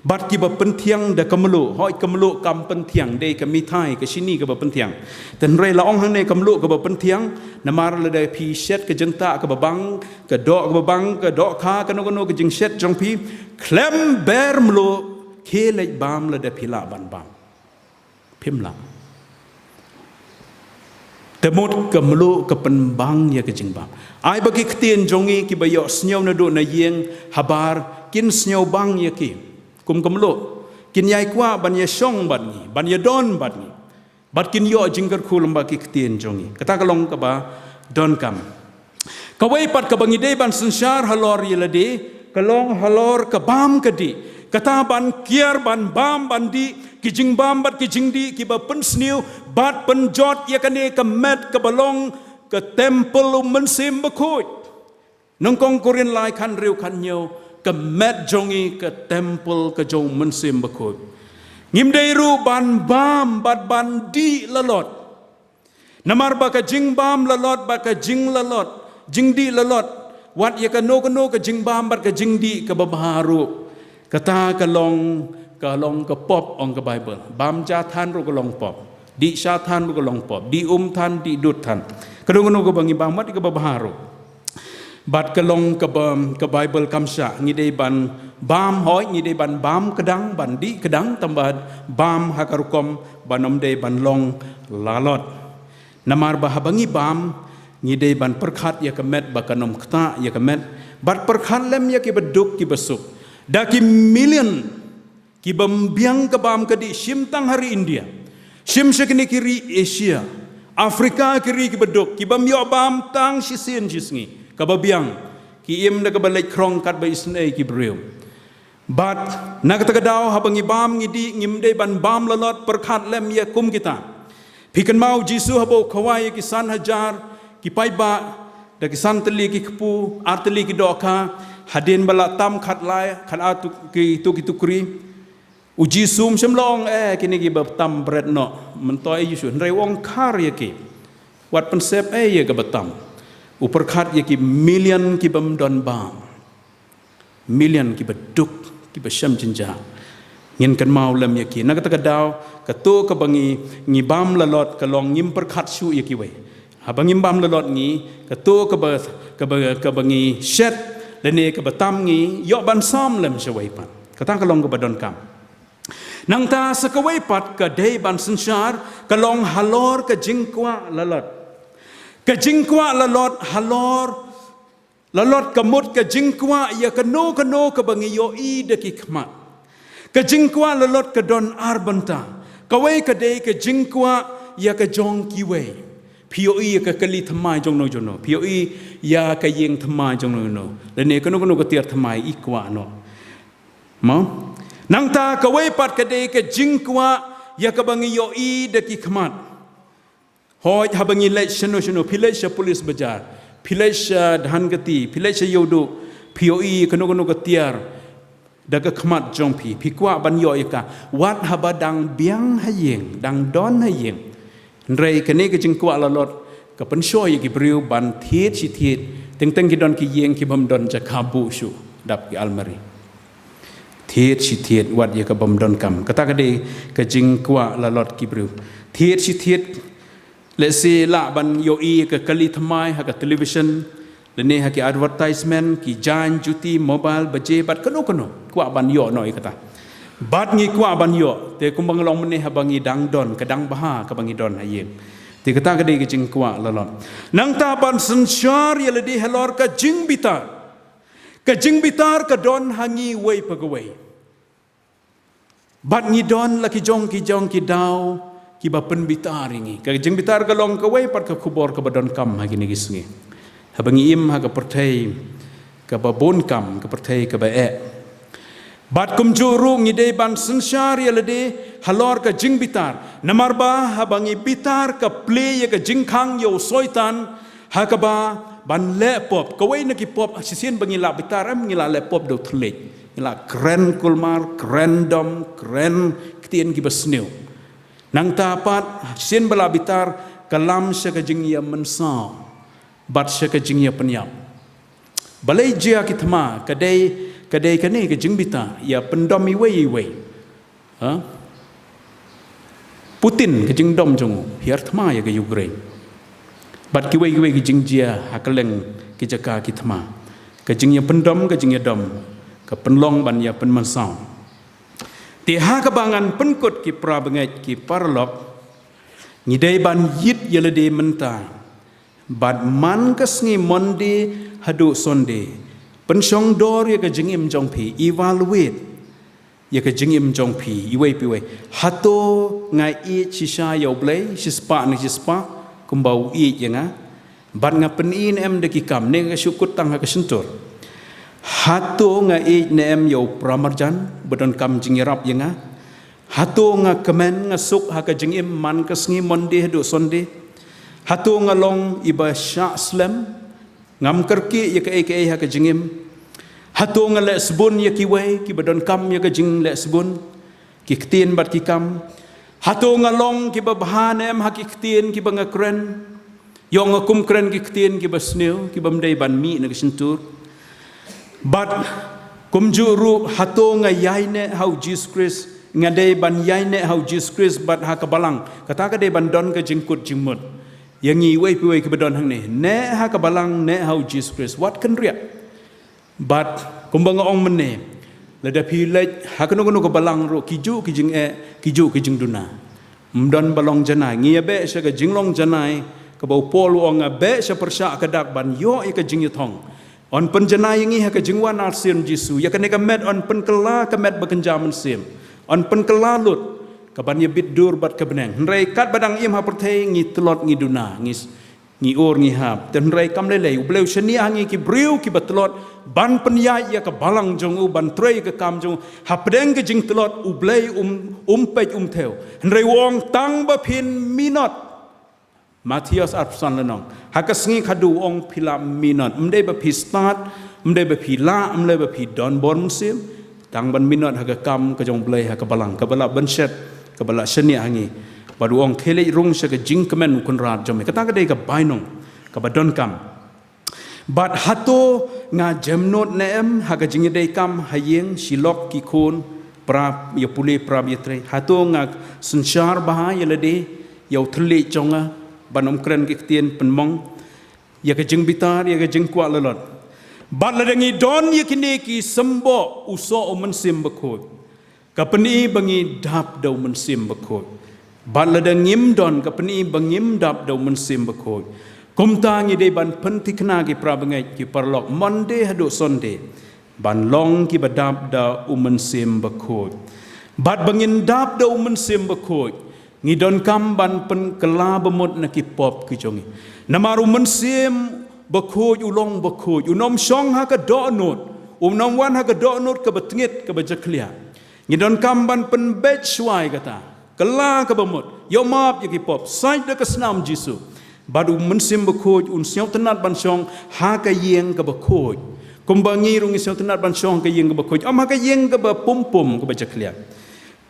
Bad kiba pynthiang da ka mluh, hooid ka mluh kam pynthiang, dei ka mithai, ka shini kaba pynthiang. Te hynrei la ong hangne ka mluh kaba pynthiang, namar lada phi shet ka jyntah kaba bang, ka doh kaba bang, ka dohkha, kano kano ka jingshet jong phi, khlem ber mluh, khie leit bam lada phi lah ban bam. Him lah. Te mut ka mluh ka pynbang ïa ka jingbam. Ai ba ki ktien jong ngi kiba ïohsngew naduh na ïing habar kin sngewbang ïa ki. Kum ka mluh. Kin ïai kwah ban ïashong bad ngi, ban ïadon bad ngi. Bad kin ïoh jingkyrkhu lyngba ki ktien jong ngi. Kata ka long kaba donkam. Kawei pat kaba ngi dei ban synshar halor ïa lade, ka long halor ka bam ka dih. Kata ban kiar, ban bam, ban dih, ki jingbam bad ki jingdih kiba pynsniew, bad pynjot ïa kane ka met kaba long ka temple u Mynsiem Bakhuid. Nyngkong Korinth lai khathynriew khathynñiew, ka met jong ngi ka temple ka jong u Mynsiem Bakhuid. Ngim dei ruh ban bam bad ban dih lalot. Namar ba ka jingbam lalot bad ka jinglalot, jingdih lalot, wat ïa kano kano ka jingbam bad ka jingdih kaba bha ruh, kata ka long, ka long ka pop, ong ka Baibl. Bam ja than ruh ka long pop. Dih sha than ruh ka long pop. Dih um than, dih dud than. Kano kano kaba ngi bam wat ïa kaba bha ruh. Bad ka long kaba, ka Baibl kam shah, ngi dei ban bam, hooid, ngi dei ban bam kdang, ban dih kdang, tangba bam ha ka rukom ban ym dei ban long lalot. Namar ba haba ngi bam, ngi dei ban pyrkhat ïa ka met ba kan ym ktah ïa ka met, bad pyrkhat lem ïa kiba duk kiba suk. Da ki million, kibym biang ka bam ka dih shim tang ha ri India. Shim sha kine ki ri Asia, Africa, ki ri kiba duk, kibym ïoh bam tang shisien shisngi. Kaba biang, ki im da kaba leit khrong katba isynei ki briew. Bad na kata ka daw haba ngi bam ngi dih, ngim dei ban bam lalot, pyrkhat lem ïa kum kita. Phi kynmaw Jisu haba u khawai ïa ki san hajar ki paidbah da ki san tylli ki kpu, ar tylli ki dohkha, hadien ba la tam khatlai, khatar tu ki, tu ki tukri. U Jisu um shym la ong, eh, kine kiba tam bret noh, myntoi ïa u shuh, hynrei u ong khar ïa ki. Wat pynsep eh ïa kaba tam. U pyrkhat ïa ki million kibym don bam. Million kiba duk, kiba shem jynjar. Ngin kynmaw lem ïa ki. Na kata ka daw, kato kaba ngi, ngi bam lalot ka long ngim pyrkhat shuh ïa kiwei. Haba ngim bam lalot ngi, kato kaba, kaba, kaba ngi shet, lane kaba tam ngi ïoh ban sam lem shawei pat. Kata ka long kaba donkam. Nangta sa kawei pat ka dei ban synshar, ka long halor ka jingkwah lalot. Ka jingkwah lalot halor lalot ka mut ka jingkwah ïa kano kano kaba ngi ïohi da ki khmat. Ka jingkwah lalot ka don ar bynta. Kawei ka dei ka jingkwah ïa ka jong kiwei. Phi ïohi ïa ka kali thymmai jongno jongno. Phi ïohi ïa ka ïing thymmai jongno jongno. Lane kano kano ka tiar thymmai i kwah noh. Mo? Nangta kawei pat ka dei ka jingkwah ïa kaba ngi ïohi da ki khmat. Hooid, haba ngi leit shano shano, phi leit sha Police Bazar, phi leit sha Dhankheti, phi leit sha Ïewduh, phi ïohi kano kano ka tiar da ka khmat jong phi, phi kwah ban ïoh ïa ka. Wat haba dang biang ha ïing, dang don ha ïing. Hynrei kane ka jingkwah lalot ka pynshoi ïa ki briew ban thied shi thied, teng teng ki don ki ïing kibym don jaka buh shuh, dap ki almari. Thied shi thied wat ïa kabym donkam. Kata ka dei ka jingkwah lalot ki briew. Thied shi thied, lehse lah ban ïohi ka kali thymmai ha ka television, lane ha ki advertisement, ki jaiñ juti, mobile, baje bad kano kano. Kwah ban ïoh noh ïa kata. Bad ngi kwah ban ïoh, te kumba nga la ong mynne, haba ngi dang don, ka dang bha kaba ngi don ha ïing. Te kata ka dei ka jingkwah lalot. Nangta ban synshar ïa lade halor ka jingbitar. Ka jingbitar ka don ha ngi uwei pa uwei. Bad ngi don la ki jong ki jong ki daw kiba pynbitar ïa ngi. Ka jingbitar ka long kawei pat ka khubor kaba donkam ha kine ki sngi. Haba ngi im ha ka pyrthei kaba bun kam, ka pyrthei kaba eh. Bad kumjuh ruh ngi dei ban synshar ïa lade halor ka jingbitar. Namar ba haba ngi bitar ka plie ïa ka jingkhang ïa u Soitan, ha kaba ban leh pop. Kawei na ki pop, shisien ba ngi la bitar em, ngi la leh pop da u thylliej. Ngi la kren kulmar, kren dom, kren ktien kiba sniew. Nangta pat, shisien ba la bitar, ka lam sha ka jingïamynsaw bad sha ka jingïapyniap. Balei jia ki thma, ka dei, ka dei kane ka jingbitar, ïa pyndom iwei iwei. Ha? Putin ka jingdom jong u, hiar thma ïa ka Ukraine. Bad kiwei kiwei ki jingjia ha kylleng ki jaka ki thma. Ka jingïapyndom, ka jingïadom, ka pynlong ban ïapynmynsaw. Te ha kaba ngan pynkut ki para bangeit ki paralok, ngi dei ban ïit ïa lade mynta. Bad man ka sngi Monday haduh Sunday, pynshong dor ïa ka jingim jong phi, evaluate ïa ka jingim jong phi, iwei pa iwei. Hato nga ïeit shisha ïa U Blei, shispah ne shispah, kumba u ïeit ïa nga? Bad nga pyni ne em da ki kam, ne nga shu kut tang ha ka shyntur? Hato nga ïeit ne em ïa u paramarjan ba donkam jingïarap ïa nga? Hato nga kmen, nga suk ha ka jingim man ka sngi Monday haduh Sunday? Hato nga long iba shah slem, ngam kyrkieh ïa kaei kaei ha ka jingim? Hato nga leh sbun ïa kiwei kiba donkam ïa ka jingleh sbun, ki ktien bad ki kam? Hato nga long kiba bha ne em ha ki ktien kiba nga kren? Ïoh nga kum kren ki ktien kiba sniew, kibym dei ban mih na ka shyntur. Bad kumjuh ruh, hato nga ïaineh ha U Jisu Khrist, nga dei ban ïaineh ha U Jisu Khrist bad ha ka balang? Kata ka dei ban don ka jingkut jingmut ïa ngi iwei pa iwei kiba don hangne, neh ha ka balang, neh ha U Jisu Khrist, wat kynriah. Bad kumba nga ong mynne, lada phi leit ha kano kano ka balang ruh, kijuh ki jingeh, kijuh ki jingduna. Ym don ba long janai. Ngi ïa beh sha ka jinglong janai kaba u Paul u ong, nga beh sha pyrshah ka dak ban ïoh ïa ka jingïathong. Yn pynjanai ïa ngi ha ka jingwan arsien Jisu. Ïa kane ka met yn pynkylla ka met ba kynja mynsiem. Yn pynkylla lut ka ban ïabit dur bad ka bneng. Hynrei katba dang im ha pyrthei ngi tlot, ngi duna, ngi s-, ngi ur, ngi hap. Te hynrei kam lei lei, U Blei u shaniah ha ngi ki briew kiba tlot ban pynïaid ïa ka balang jong u, ban trei ka kam jong u. Hapdeng ka jingtlot U Blei um, um peit, um thew. Hynrei u ong, tang ba phin minot. Mathaios arphew san lynnong. Ha ka sngi khadduh u ong phi lah minot. Ym dei ba phi stad, ym dei ba phi lah, ym dei ba phi don bor mynsiem. Tang ban minot ha ka kam ka jong U Blei ha ka balang, kaba lah bynshet, kaba lah shaniah ha ngi. Bad u ong, khie leit rung sha ka jingkmen u Kynrad jong me. Kata ka dei ka bainong kaba donkam. Bad hato nga jemnud ne em ha ka jingïadei kam ha ïing, shi lok ki khun, pra ïa pule, pra ïa trei? Hato nga synshar bha ïa lade, ïa u thylliej jong nga, ban ym kren ki ktien pynmong, ïa ka jingbitar, ïa ka jingkwah lalot? Bad lada ngi don ïa kine ki symboh, u soh u Mynsiem Bakhuid ka pyni ba ngi dap da u Mynsiem Bakhuid. Bad lada ngim don, ka pyni ba ngim dap da u Mynsiem Bakhuid. Kumta ngi dei ban pynthikna, ki para bangeit ki paralok, Monday haduh Sunday, ban long kiba dap da u Mynsiem Bakhuid. Bad ba ngin dap da u Mynsiem Bakhuid, ngi donkam ban pynkylla bamut na ki pop ki jong ngi. Namar u Mynsiem Bakhuid u long bakhuid, un ym shong ha ka dohnud, un ym wan ha ka dohnud kaba tngit, kaba jakhlia. Ngi donkam ban pynbeit shuwa ïa kata. Kylla ka bamut, ïohmap ïa ki pop, sait da ka snam Jisu. Bad u Mynsiem Bakhuid un sngewtynnad ban shong ha ka ïing kaba khuid, kumba ngi ruh ngi sngewtynnad ban shong ha ka ïing kaba khuid, ym ha ka ïing kaba pum pum, kaba jakhlia.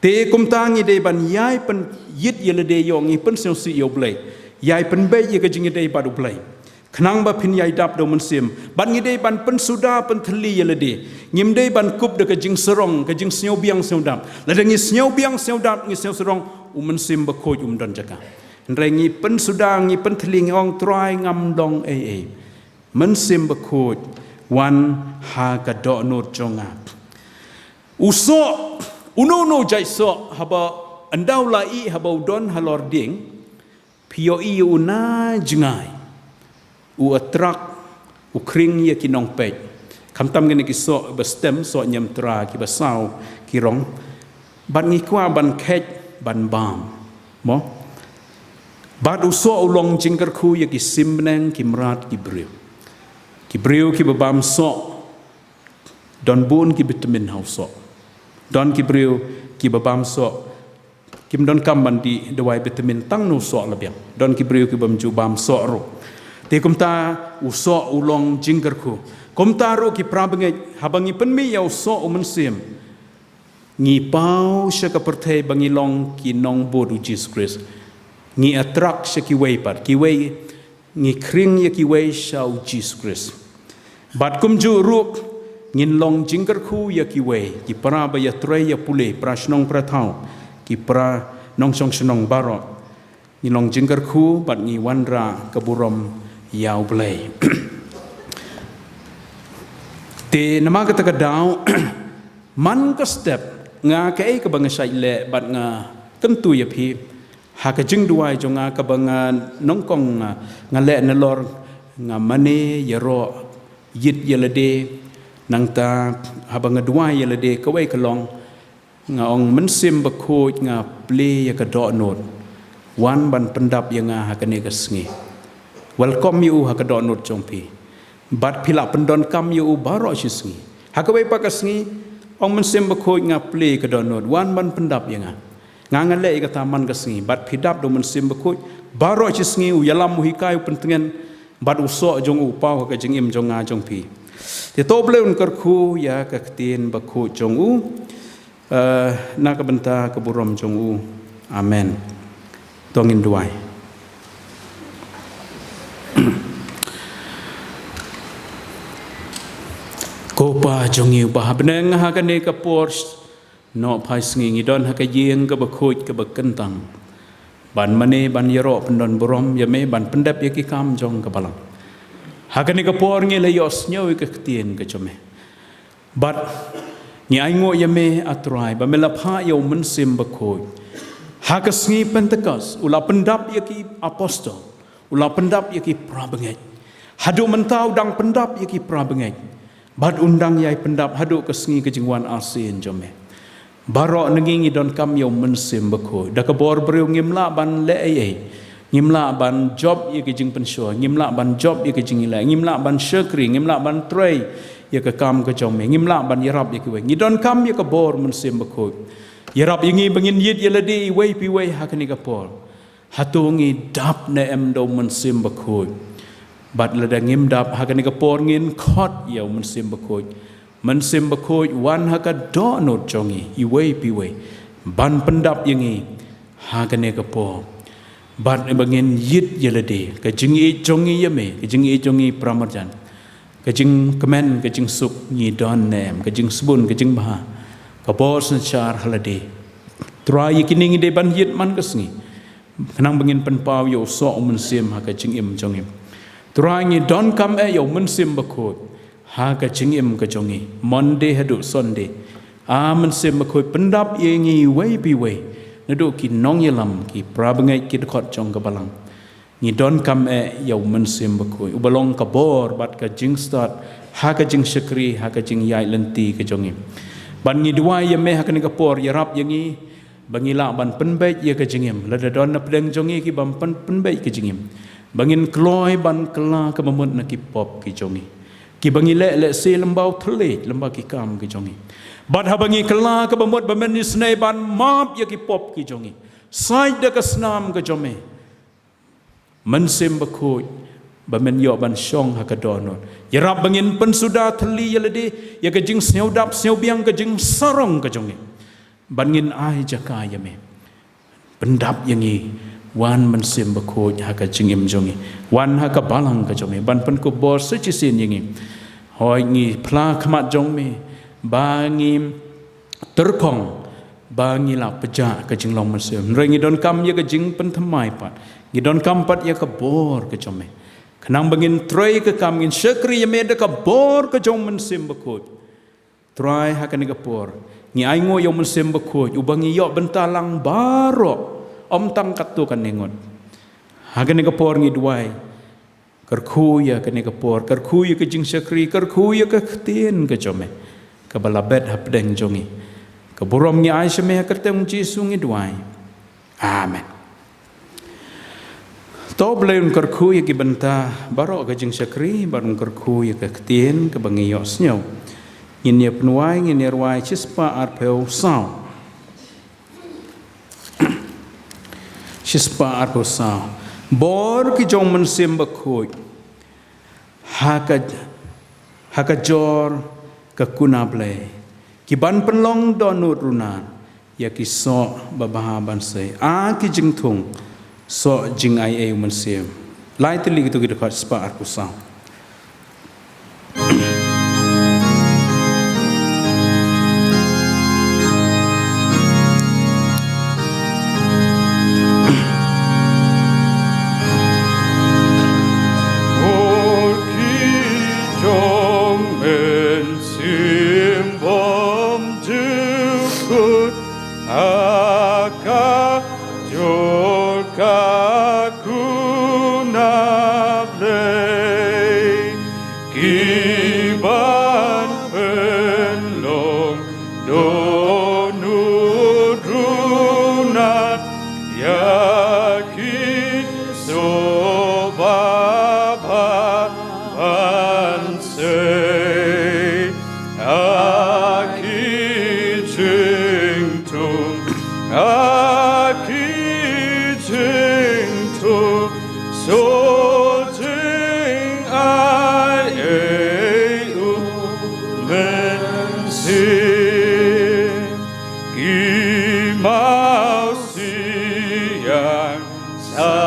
Te kumta ngi dei ban ïai pynïit ïa lade, ïoh ngi pynsngewsih ïa U Blei, ïai pynbeit ïa ka jingïadei bad U Blei, khnang ba phin ïai dap da u Mynsiem. Bad ngi dei ban pynsuda, pynthylli ïa lade. Ngim dei ban kup da ka jingsarong, ka jingsngewbiang sngewdap. Lada ngi sngewbiang sngewdap, ngi sngewsarong, u Mynsiem Bakhuid um don jaka. Hynrei ngi pynsuda, ngi pynthylli, ngi ong, Trai, ngam long ei ei. Mynsiem Bakhuid, wan ha ka dohnud jong nga. U soh, uno uno jait soh, haba ynda u la ih, haba u don halor dieng, phi ïohi u na jngai, u attract, u khring ïa ki nongpeit. Khamtam kine ki soh ba stem, soh ñiamtra, kiba saw ki rong. Bad ngi kwah ban kheit, ban bam. Mo? Bad u soh u long jingkyrkhu ïa ki sim bneng, ki mrad, ki briew. Ki briew kiba bam soh, don bun ki vitamin ha u soh. Don ki briew kiba bam soh, kim donkam ban dih dawai vitamin, tang na u soh la biang. Don ki briew kibym ju bam soh ruh. Te kumta u soh u long jingkyrkhu. Kumta ruh ki para bangeit, haba ngi pynmih ïa u soh u Mynsiem, ngi paw sha ka pyrthei ba ngi long ki nongbud u Jisu Khrist. Ngi attract sha kiwei pat, kiwei, ngi khring ïa kiwei sha u Jisu Khrist. Bad kumjuh ruh ngin long jingkyrkhu ïa kiwei, ki para ba ïatrei ïapule, para shnong para thaw, ki para nongshong shnong baroh. Ngi long jingkyrkhu bad ngi wanrah ka burom ïa U Blei. Te namar kata ka daw, man ka step, Nga kaei kaba nga shait leh bad nga kyntu ïa phi. Ha ka jingduwai jong nga kaba nga nyngkong nga, nga leh nalor, nga mane ïaroh ïit ïa lade. Nangta haba nga duwai ïa lade kawei ka long, nga ong Mynsiem Bakhuid nga plie ïa ka dohnud, wan ban pyndap ïa nga ha kane ka sngi. Welcome ïa u ha ka dohnud jong phi. Bad phi lah pyndonkam ïa u baroh shi sngi. Ha kawei pat ka sngi, ong Mynsiem Bakhuid nga plie ïa ka dohnud, wan ban pyndap ïa nga. Nga nga leh ïa kata man ka sngi, bad phi dap da u Mynsiem Bakhuid baroh shi sngi, u ïalam, u hikai, u pyntngen, bad u soh jong u paw ha ka jingim jong nga jong phi. Te to Blei un kyrkhu ïa ka ktien bakhuid jong u, eh, na ka bynta ka burom jong u. Amen. To ngin duwai. Ko Pa jong ngi uba ha bneng, ha kane ka por nohphai sngi ngi don ha ka ïing kaba khuid kaba kyntang, ban mane ban ïaroh pyndon burom ïa me, ban pyndep ïa ki kam jong ka balang. Ha kane ka por ngi la ïohsngew ïa ka ktien ka jong me. Bad ngi ainguh ïa me, A Trai, ba me la phah ïa u Mynsiem Bakhuid ha ka sngi Pentekost, u la pyndap ïa ki apostol, u la pyndap ïa ki para bangeit. Haduh mynta u dang pyndap ïa ki para bangeit, bad un dang ïai pyndap haduh ka sngi ka jingwan arsien jong me. Baroh na ngi ngi donkam ïa u Mynsiem Bakhuid. Da ka bor briew ngim lah ban leh ei ei. Ngim lah ban jop ïa ka jingpynshoi, ngim lah ban jop ïa ka jingïaleh, ngim lah ban shakri, ngim lah ban trei ïa ka kam ka jong me, ngim lah ban ïarap ïa kiwei. Ngi donkam ïa ka bor Mynsiem Bakhuid. Ïarap ïa ngi ba ngin ïit ïa lade iwei pa iwei ha kane ka por. Hato ngi dap ne em da u Mynsiem Bakhuid? Bad lada ngim dap, ha kane ka por ngin khot ïa u Mynsiem Bakhuid. Mynsiem Bakhuid, wan ha ka dohnud jong ngi iwei pa iwei, ban pyndap ïa ngi ha kane ka por. Bad ba ngin ïit ïa lade, ka jingïeit jong ngi ïa me, ka jingïeit jong ngi para marjan, ka jingkmen, ka jingsuk ngi don ne em, ka jingsbun, ka jingbha, ka bor synshar ha lade. Trai, ïa kine ngi dei ban ïit man ka sngi, khnang ba ngin pynpaw ïa u soh u Mynsiem ha ka jingim jong ngi. Trai, ngi donkam eh ïa u Mynsiem Bakhuid ha ka jingim ka jong ngi, Monday haduh Sunday. A Mynsiem Bakhuid, pyndap ïa ngi iwei pa iwei, naduh ki nongïalam, ki para bangeit, ki dkhot jong ka balang. Ngi donkam eh ïa u Mynsiem Bakhuid, uba long ka bor bad ka jingstad ha ka jingshakri, ha ka jingïaid lynti ka jong ngi. Bad ngi duwai ïa me ha kane ka por, ïarap ïa ngi ba ngi lah ban pynbeit ïa ka jingim. Lada don na pdeng jong ngi kiba pyn-, pynbeit ka jingim, ba ngin kloi ban kylla kaba mut na ki pop ki jong ngi, kiba ngi leh lehse lyngba u thylliej, lyngba ki kam ki jong ngi. Bad haba ngi kylla kaba mut, ba men isynei ban map ïa ki pop ki jong ngi, said da ka snam ka jong me. Mynsiem Bakhuid, ba men ïoh ban shong ha ka dohnud. Ïarap ba ngin pynsuda thylli ïa lade ïa ka jingsngewdap sngewbiang, ka jingsarong ka jong ngi, ban ngin ai jaka ïa me. Pyndap ïa ngi, wan Mynsiem Bakhuid ha ka jingim jong ngi, wan ha ka balang ka jong me, ban pynkup bor sa shisien ïa ngi. Hooid, ngi phla khmat jong me ba ngi tyrkhong, ba ngi la pjah ka jinglong mynsiem. Hynrei ngi donkam ïa ka jingpynthymmai pat, ngi donkam pat ïa ka bor ka jong me, khnang ba ngin trei ka kam, ngin shakri ïa me da ka bor ka jong Mynsiem Bakhuid. Trai, ha kane ka por ngi ainguh ïa u Mynsiem Bakhuid, uba ngi ïoh bynta lang baroh, ym tang katto katne ngut. Ha kane ka por ngi duwai, kyrkhu ïa kane ka por, kyrkhu ïa ka jingshakri, kyrkhu ïa ka ktien ka jong me, kaba la bet hapdeng jong ngi. Ka burom ngi ai sha me, ha ka kyrteng Jisu ngi duwai. Amen. To Blei un kyrkhu ïa ki bynta baroh ka jingshakri, bad un kyrkhu ïa ka ktien kaba ngi ïohsngew. Ngin ïa pynwai, ngin ïa rwai shispah arphew saw. Shispah arphew saw. Bor ki jong Mynsiem Bakhuid ha ka, ha ka jor ka kuna Blei, ki ban pynlong dohnud runar ïa ki soh babha ban sei. A ki jingthung soh jingaiei u Mynsiem. Lai tylli kito ki dkhot, shispah arphew saw. Kuna Blei ki ban pynlong dohnud ruh na ïa ki sngewbha ba ban sei. A ki jingthung, a ki jingthung, shu jingai ei u Mynsiem. Ki mawsiang sa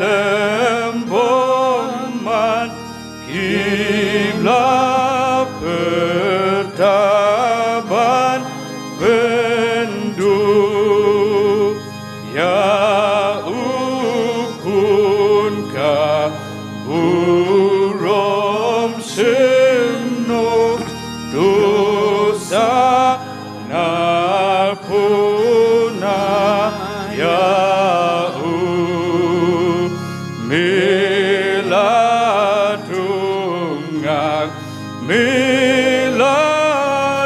lem bymman, ki la pyrta ban pynduh ïa u khun ka burom shim noh. To sa na puna ïa u. Me la dung ngang, me la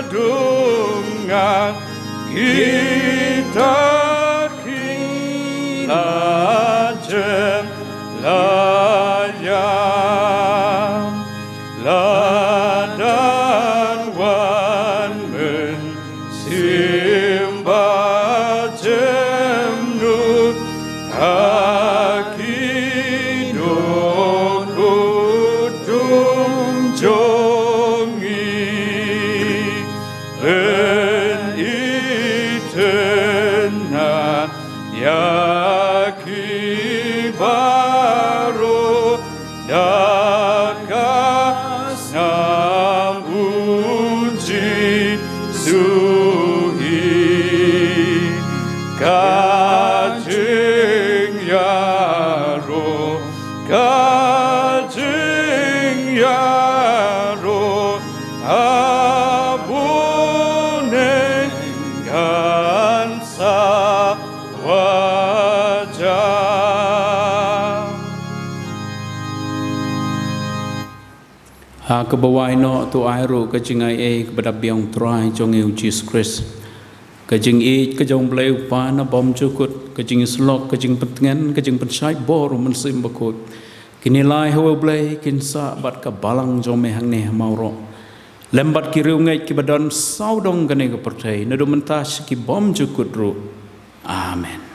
dung ngang, kita ki la jem la ïam. La dang wan Mynsiem Bakhuid jemnud ha ki dohnud jong ngi. Pynithuh na ïa ki baroh da ka snam U Jisu hi. Ka jingïaroh, ka jingïaroh, ha bun neng kan sa wad jam. Ha kaba wai noh, to ai ruh ka jingaiei kaba da biang Trai jong ngi U Jisu Khrist, ka jingïeit ka jong U Blei U Kpa na bymjukut, ka jingïasyllok, ka jingpyntngen, ka jingpynshait bor U Mynsiem Bakhuid, kin ïalai ha U Blei, kin sah bad ka balang jong me hangne ha maroh, lem bad ki riewngeit kiba don sawdong kane ka pyrthei, naduh mynta sha ki bymjukut ruh. Amen.